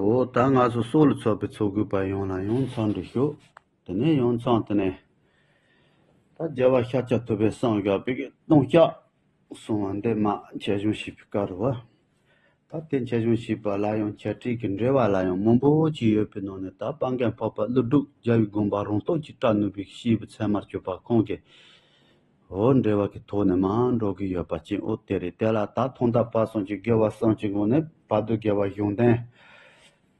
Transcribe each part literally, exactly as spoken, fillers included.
འོ་ད་ང་ཚོ་སྲོག་ལ་ཚོགས་པའི་ཚོགས་དགོས་པ་ཡོངས་ལ་ཡང་འཚམས་འདྲི་ཞུ། དེ་ནས་ཡང་འཚམས་དེ་ནས་ད་རྒྱལ་བ་ཤཱཀྱ་ཐུབ་པའི་གསུང་བཞག་པའི་གི་ལྟུང་བཤགས་གསུང་བ་འདི་མ་འཆད་གཞུང་ཞིག་པའི་སྐབས་རུ་བ། ད་དེ་འཆད་གཞུང་ཞིག་པ་ལ་ཡང་འཆད་ཁྲིད་ཀྱི་འགྲེལ་བ་ལ་ཡང་མང་པོ་ཅིག་ཡོད་པའི་ནང་ནས། ད་དཔལ་མགོན་འཕགས་པ་ཀླུ་སྒྲུབ་རྒྱལ་བའི་དགོངས་པ་རང་སྟོབས་ཀྱིས་བཀྲལ་ནུས་པའི་ཞིག་པའི་ཚད་མར་གྱུར་པ་ཁོང་གིས། འོ་འགྲེལ་བ་གི་ཐོག་ནས་མར་འགྲོ་གི་ཡོད་པ་ཅན། འོ་དེ་རེད། དེ་ལ་ད་ཐོག་མཐའ་བར་གསུམ་གྱི་དགེ་བ་གསུམ་གྱི་ངོས་ནས་བར་དུ་དགེ་བ་གཞུང་དོན།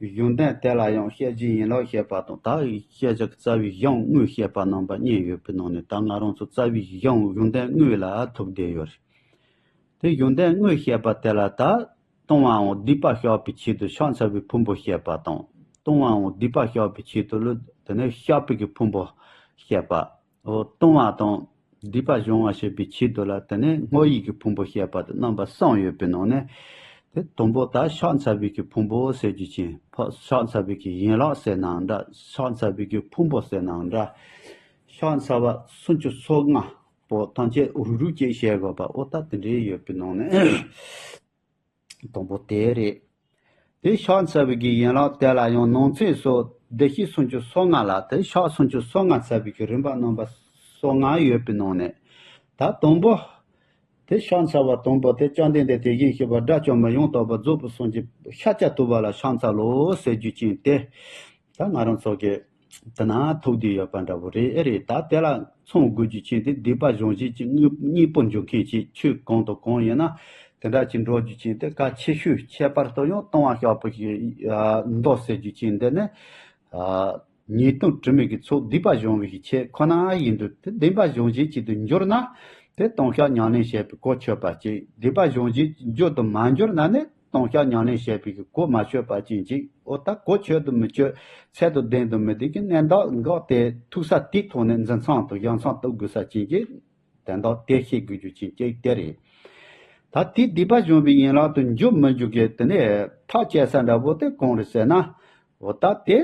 གཞུང་དོན་དེ་ལ་ཡང་བཤད་རྒྱུའི་ཡན་ལག་བཤད་པ་དང་། ད་བཤད་རྒྱུ་གི་རྩ་བའི་གཞུང་དངོས་བཤད་པ་རྣམ་པ་གཉིས་ཡོད་པའི་ནང་ནས། ད་ང་རང་ཚོ་རྩ་བའི་གཞུང་གཞུང་དོན་དངོས་ལ་ཐུག་བསྡད་ཡོད་རེད། དེ་གཞུང་དོན་དངོས་བཤད་པ་དེ་ལ་ད་ལྟུང་བའམ་སྡིག་པ་བཤགས་པའི་ཆེད་དུ་ཕྱག་འཚལ་བའི་ཕུང་པོ་བཤད་པ་དང་། ལྟུང་བའམ་སྡིག་པ་བཤགས་པའི་ཆེད་དུ་ལ་དེ་ནས་བཤགས་པའི་གི་ཕུང་པོ་བཤད་པ། འོ་ལྟུང་བ་དང་སྡིག་པ་སྦྱོང་བ་བྱེད་པའི་ཆེད་དུ་ལ་དེ་ནས་བསྔོ་བའི་གི་ཕུང་པོ་བཤད་པ་དེ་རྣམ་པ་གསུམ་ཡོད་པའི་ནང་ནས། དེ་དང་པོ་ད་ཕྱག་འཚལ་བའི་གི་ཕུང་པོ་ཟེར་རྒྱུ་ཅན། ཕ་ཕྱག་འཚལ་བའི་གི་ཡན་ལག་ཟེར་ནའང་འདྲ། ཕྱག་འཚལ་བའི་གི་ཕུང་པོ་ཟེར་ནའང་འདྲ། ཕྱག་འཚལ་བ་སུམ་ཅུ་སོ་ལྔ་པོ་ཐམས་ཅད་རུག་རུག་ཅིག་བཤད་དགོས་པ། འོ་ད་དེ་འདྲའི་ཡོད་པའི་ནང་ནས། དང་པོ་དེ་རེད། དེ་ཕྱག་འཚལ་བའི་གི་ཡན་ལག་དེ་ལ་ཡང་ནང་ཚན་སོ་བདེ་གཤེགས་སུམ་ཅུ་སོ་ལྔ་ལ། དེ་ཕྱག་སུམ་ཅུ་སོ་ལྔ་འཚལ་བའི་གི་རིམ་པ་རྣམ་པ་སོ་ལྔ་ཡོད་པའི་ནང་ནས། ད་དང་པོ། དེ་ཕྱག་འཚལ་བ་དང་པོ་དེ། བཅོམ་ལྡན་འདས་དེ་བཞིན་གཤེགས་པ་དགྲ་བཅོམ་པ་ཡང་དག་པར་རྫོགས་པའི་སངས་རྒྱས་ཤཱཀྱ་ཐུབ་པ་ལ་ཕྱག་འཚལ་ལོ་ཟེར་རྒྱུ་ཅན་དེ། ད་ང་རང་ཚོ་གི་དེ་ན་ཐུག་བསྡད་ཡོད་པ་འདྲ་བོ་རེད། ཨེ་རེད། ད་དེ་ལ་མཚོན་དགོས་རྒྱུ་ཅན་དེ་སྡིག་པ་སྦྱོང་བྱེད་ཀྱི་དངོས་གཉེན་པོ་འཇོག་མཁན་ཅིག་ཆོས་གང་དང་གང་ཡིན་ན་དེ་འདྲ་ཅིག་འགྲོ་རྒྱུ་ཅན་དེ་གལ་ཆེ་ཤོས། ཁྱད་པར་དུ་ཡང་ལྟུང་བ་བཤགས་པའི་གི་མདོ་ཟེར་རྒྱུ་ཅན་འདི་ནི། ཨ། ཉེས་ལྟུང་དྲི་མའི་གི་ཚོགས་སྡིག་པ་སྦྱོང་བའི་གི་ཆེད་ཁོ་ན་ཡིན་དུས། དེ་སྡིག་པ་སྦྱོང་བྱེད་ཅིག་ཏུ་འགྱུར་ན་དེ་ལྟུང་བཤགས་ཉམས་ལེན་བྱེད་པའི་གོ་ཆོད་པ་ཅིག་སྡིག་པ་སྦྱོང་བྱེད་རྒྱུ་དུ་མ་འགྱུར་ན་ནི་ལྟུང་བཤགས་ཉམས་ལེན་བྱེད་པའི་གི་གོ་མ་ཆོད་པ་ཅན་ཅིག་འོ་ད་གོ་ཆོད་དུ་མི་ཆོད། ཚད་དུ་ལྡན་དུ་མི་ལྡན་གྱི་གནས་སྟངས་འགག་སྟེ། ཐུག་ས་དེའི་ཐོག་ནས་འཛིན་མཚམས་དང་བཞག་མཚམས་གཏུག་དགོས་ས་ཅན་གྱི་དོན་དག་དེ་ཤེས་དགོས་རྒྱུ་ཅན་གཅིག་དེ་རེད། ད་དེའི་སྡིག་པ་སྦྱོང་བའི་ཡན་ལག་ཏུ་འཇུག་མི་འཇུག་གི་དེ་ནས་ཐག་བཅད་ས་འདྲ་བོ་དེ་གང་རེད་ཟེར་ན། འོ་ད་དེ།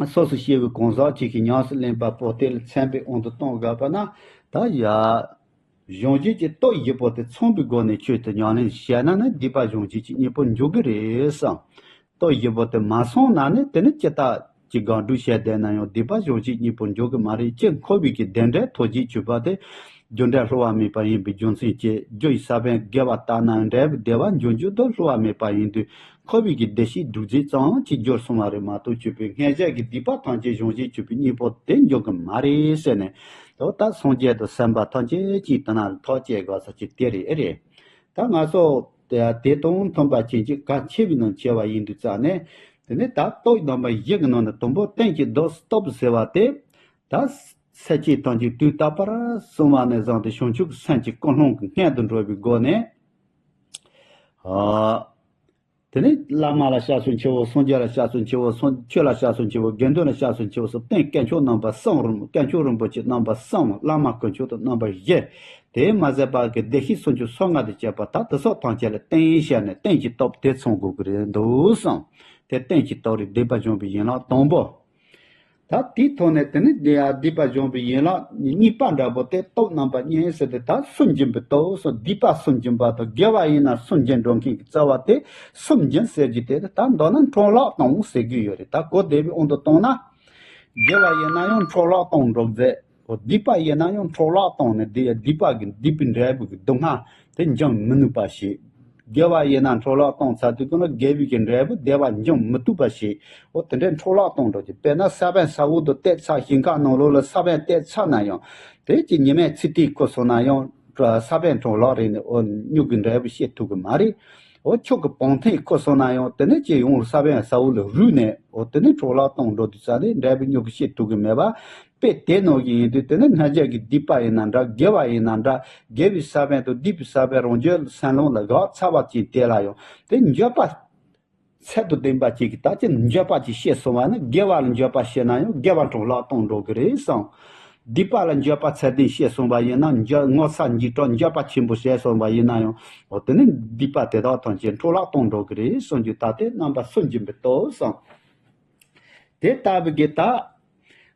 སོ་སོ་སྐྱེ་བོའི་གང་ཟག་ཅིག་གིས་ཉམས་སུ་ལེན་པ་པོ་དེ་ལ་ཚན་པའི་དབང་དུ་གཏོང་དགོས་པ་ན། ད་ཡ། སྦྱོང་བྱེད་ཀྱི་སྟོབས་བཞི་པོ་དེ་ཚང་བའི་སྒོ་ནས་ཆོས་དེ་ཉམས་ལེན་བྱས་ན་ནི་སྡིག་པ་སྦྱོང་བྱེད་ཀྱི་གཉེན་པོ་འཇུག་གི་རེད་བསམ། སྟོབས་བཞི་པོ་དེ་མ་ཚང་ན་ནི་དེ་ནི་ཅི་ལྟར་གྱི་སྒང་སྒྲུབ་བྱས་བསྡད་ན་ཡང་སྡིག་པ་སྦྱོང་བྱེད་གཉེན་པོ་འཇུག་གི་མ་རེད། ཅེས་འཁོར་བའི་གི་བདེ་འབྲས་ཐོབ་བྱེད་ཆོས་པ་དེ། རྒྱུ་འབྲས་བསླུ་བ་མེད་པ་ཡིན་པའི་རྒྱུ་མཚན་གྱིས། རྒྱུ་ཡི་ས་བོན་དགེ་བ་ལྟར་ན་འབྲས་བུ་བདེ་བ་འབྱུང་རྒྱུ་དེ་བསླུ་བ་མེད་པ་ཡིན་དུས། འཁོར་བའི་གི་བདེ་གཤེགས་སྒྲུབ་རྫས་ཙམ་གྱིས་འགྱུར་སོང་བ་རེད་མ་གཏོགས། ཆོས་པའི་སྔོན་ཆད་ཀྱི་སྡིག་པ་ཐམས་ཅད་སྦྱོང་བྱེད་ཆོས་པའི་གཉེན་པོ་དེ་འཇུག་གི་མ་རེད་ཟེར་ནས། དོ་ད་སངས་རྒྱས་དང་སེམས་དཔའ་ཐམས་ཅད་ཀྱིས་དེ་ན་ཐག་བཅད་དགོས་ས་ཅིག་དེ་རེད། ཨེ་རེད། ད་ང་ཚོ་དེ་དེ་དང་མཐུན་པ་ཅན་གྱི་གལ་ཆེ་བའི་ནང་ཆེ་བ་ཡིན་དུས་ཙང་ནས། དེ་ནས་ད་སྟོབས་རྣམ་པ་བཞི་གི་ནང་ནས་དང་པོ་རྟེན་གྱི་བདག་སྟོབས་ཟེར་བ་དེ། ད་སེམས་ཅན་ཐམས་ཅད་དུས་རྟག་པར་གསུམ་པ་ནས་བཟུང་སྟེ་བྱང་ཆུབ་ཀྱི་སེམས་ཀྱི་ཀུན་སློང་གི་སྔོན་དུ་འགྲོ་བའི་སྒོ་ནས། ཨ། དེ་ནས་བླ་མ་ལ་སྐྱབས་སུ་མཆིའོ། སངས་རྒྱས་ལ་སྐྱབས་སུ་མཆིའོ། སངས་ཆོས་ལ་སྐྱབས་སུ་མཆིའོ། དགེ་འདུན་ལ་སྐྱབས་སུ་མཆིའོ་སོགས་རྟེན་དཀོན་མཆོག་རྣམ་པ་གསུམ། རིན་དཀོན་མཆོག་རིན་པོ་ཆེ་རྣམ་པ་གསུམ། བླ་མ་དཀོན་མཆོག་དང་རྣམ་པ་བཞི། དེ་མ་ཟད་པ་གི་བདེ་གཤེགས་སུམ་ཅུ་སོ་ལྔ་དང་བཅས་པ། ད་དེ་སོགས་ཐམས་ཅད་ལ་རྟེན་བྱས་ནས་རྟེན་གྱི་སྟོབས་དེ་ཚང་དགོས་ཀྱི་རེད་འདུག་བསམ། དེ་རྟེན་གྱི་སྟོབས་རེད། སྡིག་པ་སྦྱོང་བའི་ཡན་ལག་དང་པོ། ད་དེའི་ཐོག་ནས་དེ་ནི་སྡིག་པ་སྦྱོང་བའི་ཡན་ལག་གཉིས་པ་འདྲ་པོ་དེ་སྟོབས་རྣམ་པ་གཉིས་ཟེར་ཏེ། ད་སུན་འབྱིན་པའི་སྟོབས་སོ། སྡིག་པ་སུན་འབྱིན་པ་དང་། དགེ་བ་ཡིན་ན་སུན་འབྱིན་འགྲོ་མཁན་གྱི་རྩ་བ་དེ་སུན་འབྱིན་ཟེར་རྒྱུ་དེ། ད་མདོར་ན་འཕྲོ་བརླག་གཏོང་ཟེར་གྱི་ཡོད་རེད། ད་གོ་བདེ་བའི་དབང་དུ་བཏང་ན། དགེ་བ་ཡིན་ན་ཡང་འཕྲོ་བརླག་གཏོང་འགྲོ་མཛད། འོ་སྡིག་པ་ཡིན་ན་ཡང་འཕྲོ་བརླག་བཏང་ནས་སྡིག་སྡིག་པ་གི་སྡིག་པའི་འབྲས་བུ་གི་སྡུག་བསྔལ་དེ་འབྱིན་མི་ནུས་པ་ཞིག་དགེ་བ་ཡིན་ན་འཕྲོ་བརླག་གཏོང་ཚར་དུས་ཀྱང་དགེ་བའི་གི་འབྲས་བུ་བདེ་བ་འབྱིན་མི་ཐུབ་པ་ཞིག་འོ་དེ་འདྲའི་འཕྲོ་བརླག་གཏོང་འགྲོ་གི། དཔེར་ན་ས་བོན་ས་འོག་ཏུ་གཏད་ཚར། ཞིང་ཁ་ནང་ལོགས་ལ་ས་བོན་གཏད་ཚར་ན་ཡང་། དེ་ཀྱི་ཉི་མའི་ཚི་ཏི་ཁུ་སོང་ན་ཡང་ས་བོན་འཕྲོ་བརླག་རེད་ནས་འོ་མྱུ་གུ་འབྲས་བུ་སྐྱེ་ཐུབ་གི་མ་རེད། འོ་ཆུ་གི་བོང་ཐེངས་ཁུ་སོང་ན་ཡང་དེ་ནས་ཀྱི་ཡོང་ས་བོན་ས་འོག་ལ་རུལ་ནས། འོ་དེ་ནས་འཕྲོ་བརླག་གཏོང་འགྲོ་དུས་ཙ་ནས་འབྲས་བུ་མྱུ་གུ་སྐྱེ་ཐུབ་གི་མེད་པ། དཔེ་དེ་ནང་བཞིན་ཡིན་དུས། དེ་ནི་སྔ་རྗེས་ཀྱི་སྡིག་པ་ཡིན་ན་འདྲ། དགེ་བ་ཡིན་ན་འདྲ། དགེ་བའི་ས་བོན་དང་སྡིག་པའི་ས་བོན་རང་རྒྱུད་སེམས་ལམ་ལ་བཞག་ཚར་བ་ཅིག་དེ་ལ་ཡང་དེ་འགྱོད་པ་ཚད་དུ་ལྡན་པ་ཅིག་གིས་ད་ཅི་འགྱོད་པ་ཅིག་སྐྱེས་སོང་བ་ན། དགེ་བ་ལ་འགྱོད་པ་སྐྱེས་ན་ཡང་དགེ་བ་འཕྲོ་བརླག་གཏོང་འགྲོ་གི་རེད་བསམ། སྡིག་པ་ལ་འགྱོད་པ་ཚད་ལྡན་སྐྱེས་སོང་བ་ཡིན་ན། འགྱོད་ངོ་ཚ་འཇིགས་སྐྲག་འགྱོད་པ་ཆེན་པོ་སྐྱེས་སོང་བ་ཡིན་ན་ཡང་། འོ་དེ་ནི་སྡིག་པ་དེ་དག་ཐམས་ཅད་འཕྲོ་བརླག་གཏོང་འགྲོ་གི་རེད་གསུངས་རྒྱུ། ད་དེ་རྣམ་པ་སུན་འབྱིན་པའི་སྟོབས་བསམ། དེ་ལྟ་བུ་གི་ད།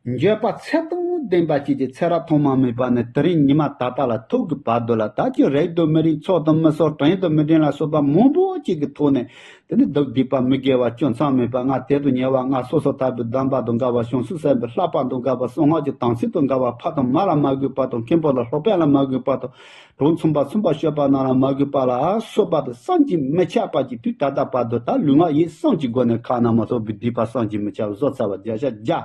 འགྱོད་པ་ཚད་དང་ལྡན་པ་ཅིག་གི་ཚེ་རབས་ཐོག་མ་མེད་པ་ནས་དེ་རིང་ཉི་མ་ད་ལྟ་ལ་ཐུག་གི་བར་དུ་ལ། ད་ཅི་རེག་དང་མི་རེག་ཚོར་དང་མི་ཚོར་དྲན་དང་མི་དྲན་ལ་སོགས་པ་མང་པོ་ཅིག་གི་ཐོག་ནས། དེ་ནི་སྡུག་སྡིག་པ་མི་དགེ་བ་སྐྱོན་མཚམས་མེད་པ་ལྔ་དེ་དང་ཉེ་བ་ལྔ་སོ་སོ་ལྟ་བུའི་སྡོམ་པ་དང་འགལ་བ། བྱང་སེམས་ཟད་པའི་བསླབ་པ་དང་འགལ་བ། གསང་སྔགས་ཀྱི་དམ་ཚིག་དང་འགལ་བ། ཕ་དང་མ་ལ་མ་གུས་པ་དང་། མཁན་པོ་དང་སློབ་དཔོན་ལ་མ་གུས་པ་དང་། གྲོགས་མཚུངས་པ་མཚུངས་པར་སྤྱོད་པ་རྣམས་ལ་མ་གུས་པ་ལ་སོགས་པ་དང་བསམ་གྱིས་མི་ཁྱབ་པ་ཅིག་དུས་ད་ལྟ་བར་དུ་ད་ལུས་ངག་ཡིད་གསུམ་གྱི་སྒོ་ནས་ཁ་ན་མ་ཐོ་བའི་སྡིག་པ་བསམ་གྱིས་མི་ཁྱབ་བཟོ་ཚར་བ་བརྒྱ་ཆ་བརྒྱ།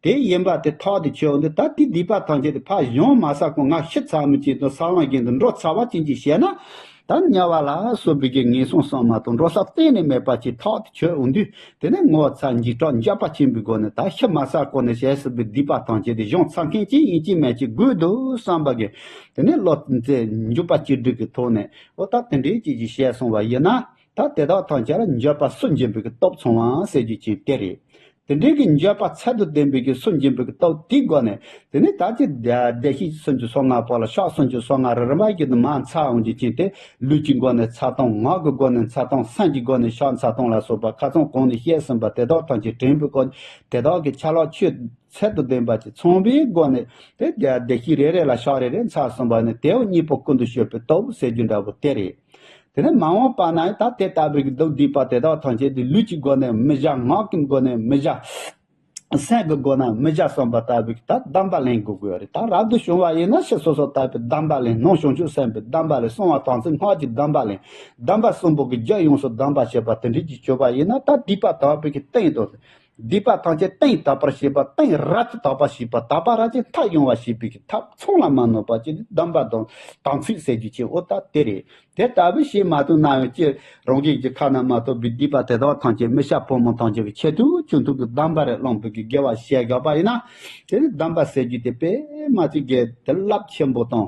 དེ་ཡིན་པ་དེ་ཐག་དེ་ཆོད་འདི་ད་དེ་སྡིག་པ་ཐམས་ཅད་དེ་ཕར་གཞུང་མ་ཟག་གོང་ང་ཤི་ཚར་མི་ཅིག་དང་ས་ལམ་གྱི་འདི་འགྲོ་ཚར་བ་ཅན་གྱི་བཤད་ན། ད་དམྱལ་བ་ལ་སོགས་པའི་གི་ངན་སོང་གསུམ་མ་གཏོགས་འགྲོ་ས་གཏན་ནས་མེད་པ་ཅིག་ཐག་དེ་ཆོད་འོང་དུས། དེ་ནས་ངོ་ཚ་འཇིགས་སྐྲག་འཇགས་པ་ཆེན་པོའི་སྒོ་ནས་ད་ཤི་མ་ཚར་གོང་ནས་བྱས་ཟིན་པའི་སྡིག་པ་ཐམས་ཅད་དེ་གཞུང་ཚར་མཁན་ཅིག་ཡིན་གཅིག་མིན་གཅིག་དགོས་འདུག་བསམ་པ་གི། དེ་ནས་བློ་རྩེ་འཇུག་པ་གཅིག་སྒྲིལ་གྱི་ཐོག་ནས་འོ་ད་དེ་འདྲའི་ཅིག་ཅིག་བཤད་སོང་བ་ཡིན་ན། ད་དེ་དག་ཐམས་ཅད་ལ་འགྱོད་པ་སུན་འབྱིན་པའི་གི་སྟོབས་ཚང་བ་ཟེར་རྒྱུ་ཅན་དེ་རེད། དེ་འདྲའི་གི་འགྱོད་པ་ཚད་དུ་ལྡན་པའི་གི་སུན་འབྱིན་པའི་གི་སྟོབས་དེའི་སྒོ་ནས། དེ་ནས་ད་ཅི་བདེ་གཤེགས་སུམ་ཅུ་སོ་ལྔ་པོ་ལ་ཕྱག་སུམ་ཅུ་སོ་ལྔ་རིམ་པ་བཞིན་དུ་མར་འཚལ་འོང་རྒྱུ་ཅན་དེ། ལུས་ཀྱི་སྒོ་ནས་འཚལ་སྟངས། ངག་གི་སྒོ་ནས་འཚལ་སྟངས། སེམས་ཀྱི་སྒོ་ནས་ཕྱག་འཚལ་སྟངས་ལ་སོགས་པ་ཁ་སང་གོང་ནས་བཤད་ཟིན་པ་དེ་དག་ཐམས་ཅད་དྲན་པའི་སྒོ་ནས་དེ་དག་གི་ཆ་ལག་ཆོས་ཚད་དུ་ལྡན་པ་ཅིག་ཚང་བའི་སྒོ་ནས་དེ་བདེ་གཤེགས་རེ་རེ་ལ་ཕྱག་རེ་རེ་འཚལ་ཟིན་པ་ནི་དེ་བ་གཉིས་པོ་ཀུན་ཏུ་སྤྱོད་པའི་སྟོབས་ཟེར་རྒྱུ་འདྲ་པོ་དེ་རེད། དེ་ནས་མ་འོངས་པ་ན་ད་དེ་ལྟ་བུའི་གི་སྡུག་སྡིག་པ་དེ་དག་ཐམས་ཅད་དེ་ལུས་ཀྱི་སྒོ་ནས་མི་བྱ། ངག་གི་སྒོ་ནས་མི་བྱ། སེམས་ཀྱི་སྒོ་ནས་མི་བྱ་བསམ་པ་ལྟ་བུའི་གི་ད་སྡོམ་པ་ལེན་དགོས་དགོས་རེད། ད་རབ་ཏུ་བྱུང་བ་ཡིན་ན་ཕྱི་སོ་སོ་ལྟ་བུའི་སྡོམ་པ་ལེན། ནང་བྱང་ཆུབ་སེམས་དཔའི་སྡོམ་པ་ལེན། གསང་བ་དམ་ཚིག་སྔགས་ཀྱི་སྡོམ་པ་ལེན། སྡོམ་པ་གསུམ་པོ་གི་རྒྱུ་ཡོངས་སུ་སྡོམ་པ་བྱེད་པ་དེ་འདྲའི་ཅིག་བྱུང་བ་ཡིན་ན། ད་སྡིག་པ་དག་པའི་གི་སྟེང་དུ། སྡིག་པ་ཐམས་ཅད་གཏིང་དག་པར་བྱེད་པ། གཏིང་རབ་ཏུ་དག་པར་བྱེད་པ། དག་པ་རབ་ཅིང་མཐར་ཡོང་བར་བྱེད་པའི་གི་ཐབས་ཚང་ལ་མ་ནོར་བ་ཅིག་ནི་སྡོམ་པ་དང་དམ་ཚིག་ཟེར་རྒྱུ་ཅན་འོ་ད་དེ་རེད། དེ་ལྟ་བུ་བྱེད་མ་ཐུབ་ན་ཡང་ཅི་རང་གི་གི་ཁ་ན་མ་ཐོ་བའི་སྡིག་པ་དེ་དག་ཐམས་ཅད་མི་བྱ་ཕོ་མོ་ཐམས་ཅད་ཀྱི་ཆེད་དུ་ཁྱོད་ཐུག་གི་སྡོམ་པ་རེ་བླངས་པའི་གི་དགེ་བ་བྱེད་དགོས་པ་ཡིན་ན། དེ་ནི་སྡོམ་པ་ཟེར་རྒྱུ་དེ་དཔེ་མ་ཚིག་གི་དེ་རླབས་ཆེན་པོ་དང་།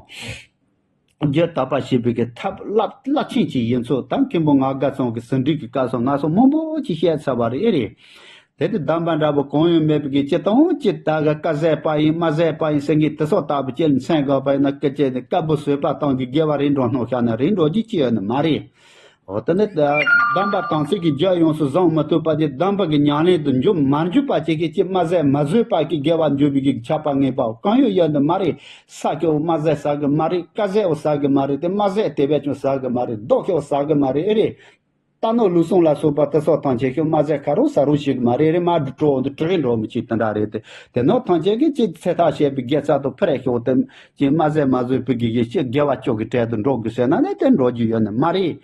རྒྱུ་དག་པ་བྱེད་པའི་གི་ཐབས་རླབས་རླབས་ཆེན་ཅིག་ཡིན་ཚུལ་དང་། མཁན་པོ་ང་དགའ་ཚང་གི་ཟིན་བྲིས་ཀྱི་སྐབས་སུ་ང་ཚོ་མང་པོ་ཅིག་བཤད་ཚར་བ་རེད། ཨེ་རེད། དེ་དེ་སྡོམ་པ་འདྲ་པོ་གང་ཡང་མེད་པའི་གི་ཅི་དང་ཅི་ད་ག་བཀའ་ཟད་པ་ཡིན་མ་ཟད་པ་ཡིན་ཟེར་མཁན་དེ་ཚོ་ལྟ་བུ་ཅི་མཚན་དགོས་པ་ཡིན་ན། སྐད་ཆ་ནི་བཀའ་པོད་བཟོད་པ་བཏང་གི་དགེ་བ་རིགས་འགྲོ་སྣང་བཤད་ན་རིགས་འགྲོ་རྒྱུ་ཅི་ཡོད་ནི་མ་རེད། འོ་དེ་ནི་སྡོམ་པ་དམ་ཚིག་གི་རྒྱུ་ཡོངས་སུ་བཟུང་མ་ཐུབ་པ་དེ་སྡོམ་པ་གི་ཉམས་ལེན་དུ་འཇུག་མ་འཇུག་པ་ཅིག་གིས་ཅི་མ་ཟད་མ་བཟོད་པ་གི་དགེ་བ་འཇུག་པའི་གི་ཆགས་པ་ངན་པ་གང་ཡང་ཡོད་ནི་མ་རེད། ས་ཀྱོ་མ་ཟད་ཟ་གི་མ་རེད། ཀ་ཟད་འོ་ཟ་གི་མ་རེད། དེ་མ་ཟད་དེ་བས་ཀྱང་ཟ་གི་མ་རེད། རྡོ་ཀྱོ་ཟ་གི་མ་རེད། ཨེ་རེད། རྟ་ནོར་ལུག་གསུམ་ལ་སོགས་པ་དེ་སོགས་ཐམས་ཅད་ཤོག་མ་ཟད་ཁ་རོག་ཟ་རོག་ཞིག་མ་རེད། རེད་མ་འགྲོ་འདི་དྲག་འགྲོ་མི་ཅིག་དེ་འདྲ་རེད། དེ་དེ་ནོར་ཐམས་ཅད་ཀྱི་ཅི་ཚེ་ཐག་བཅད་པའི་དགེ་རྩ་དང་ཕི་རེ་ཤོག་དེ་ཅི་མ་ཟད་མ་བཟོད་པའི་གི་གི་ཅི་དགེ་བ་ཅོག་གི་གྲལ་དུ་འགྲོ་དགོས་ཟེར་ན་ནི་དེ་འགྲོ་རྒྱུ་ཡོད་ནི་མ་རེད།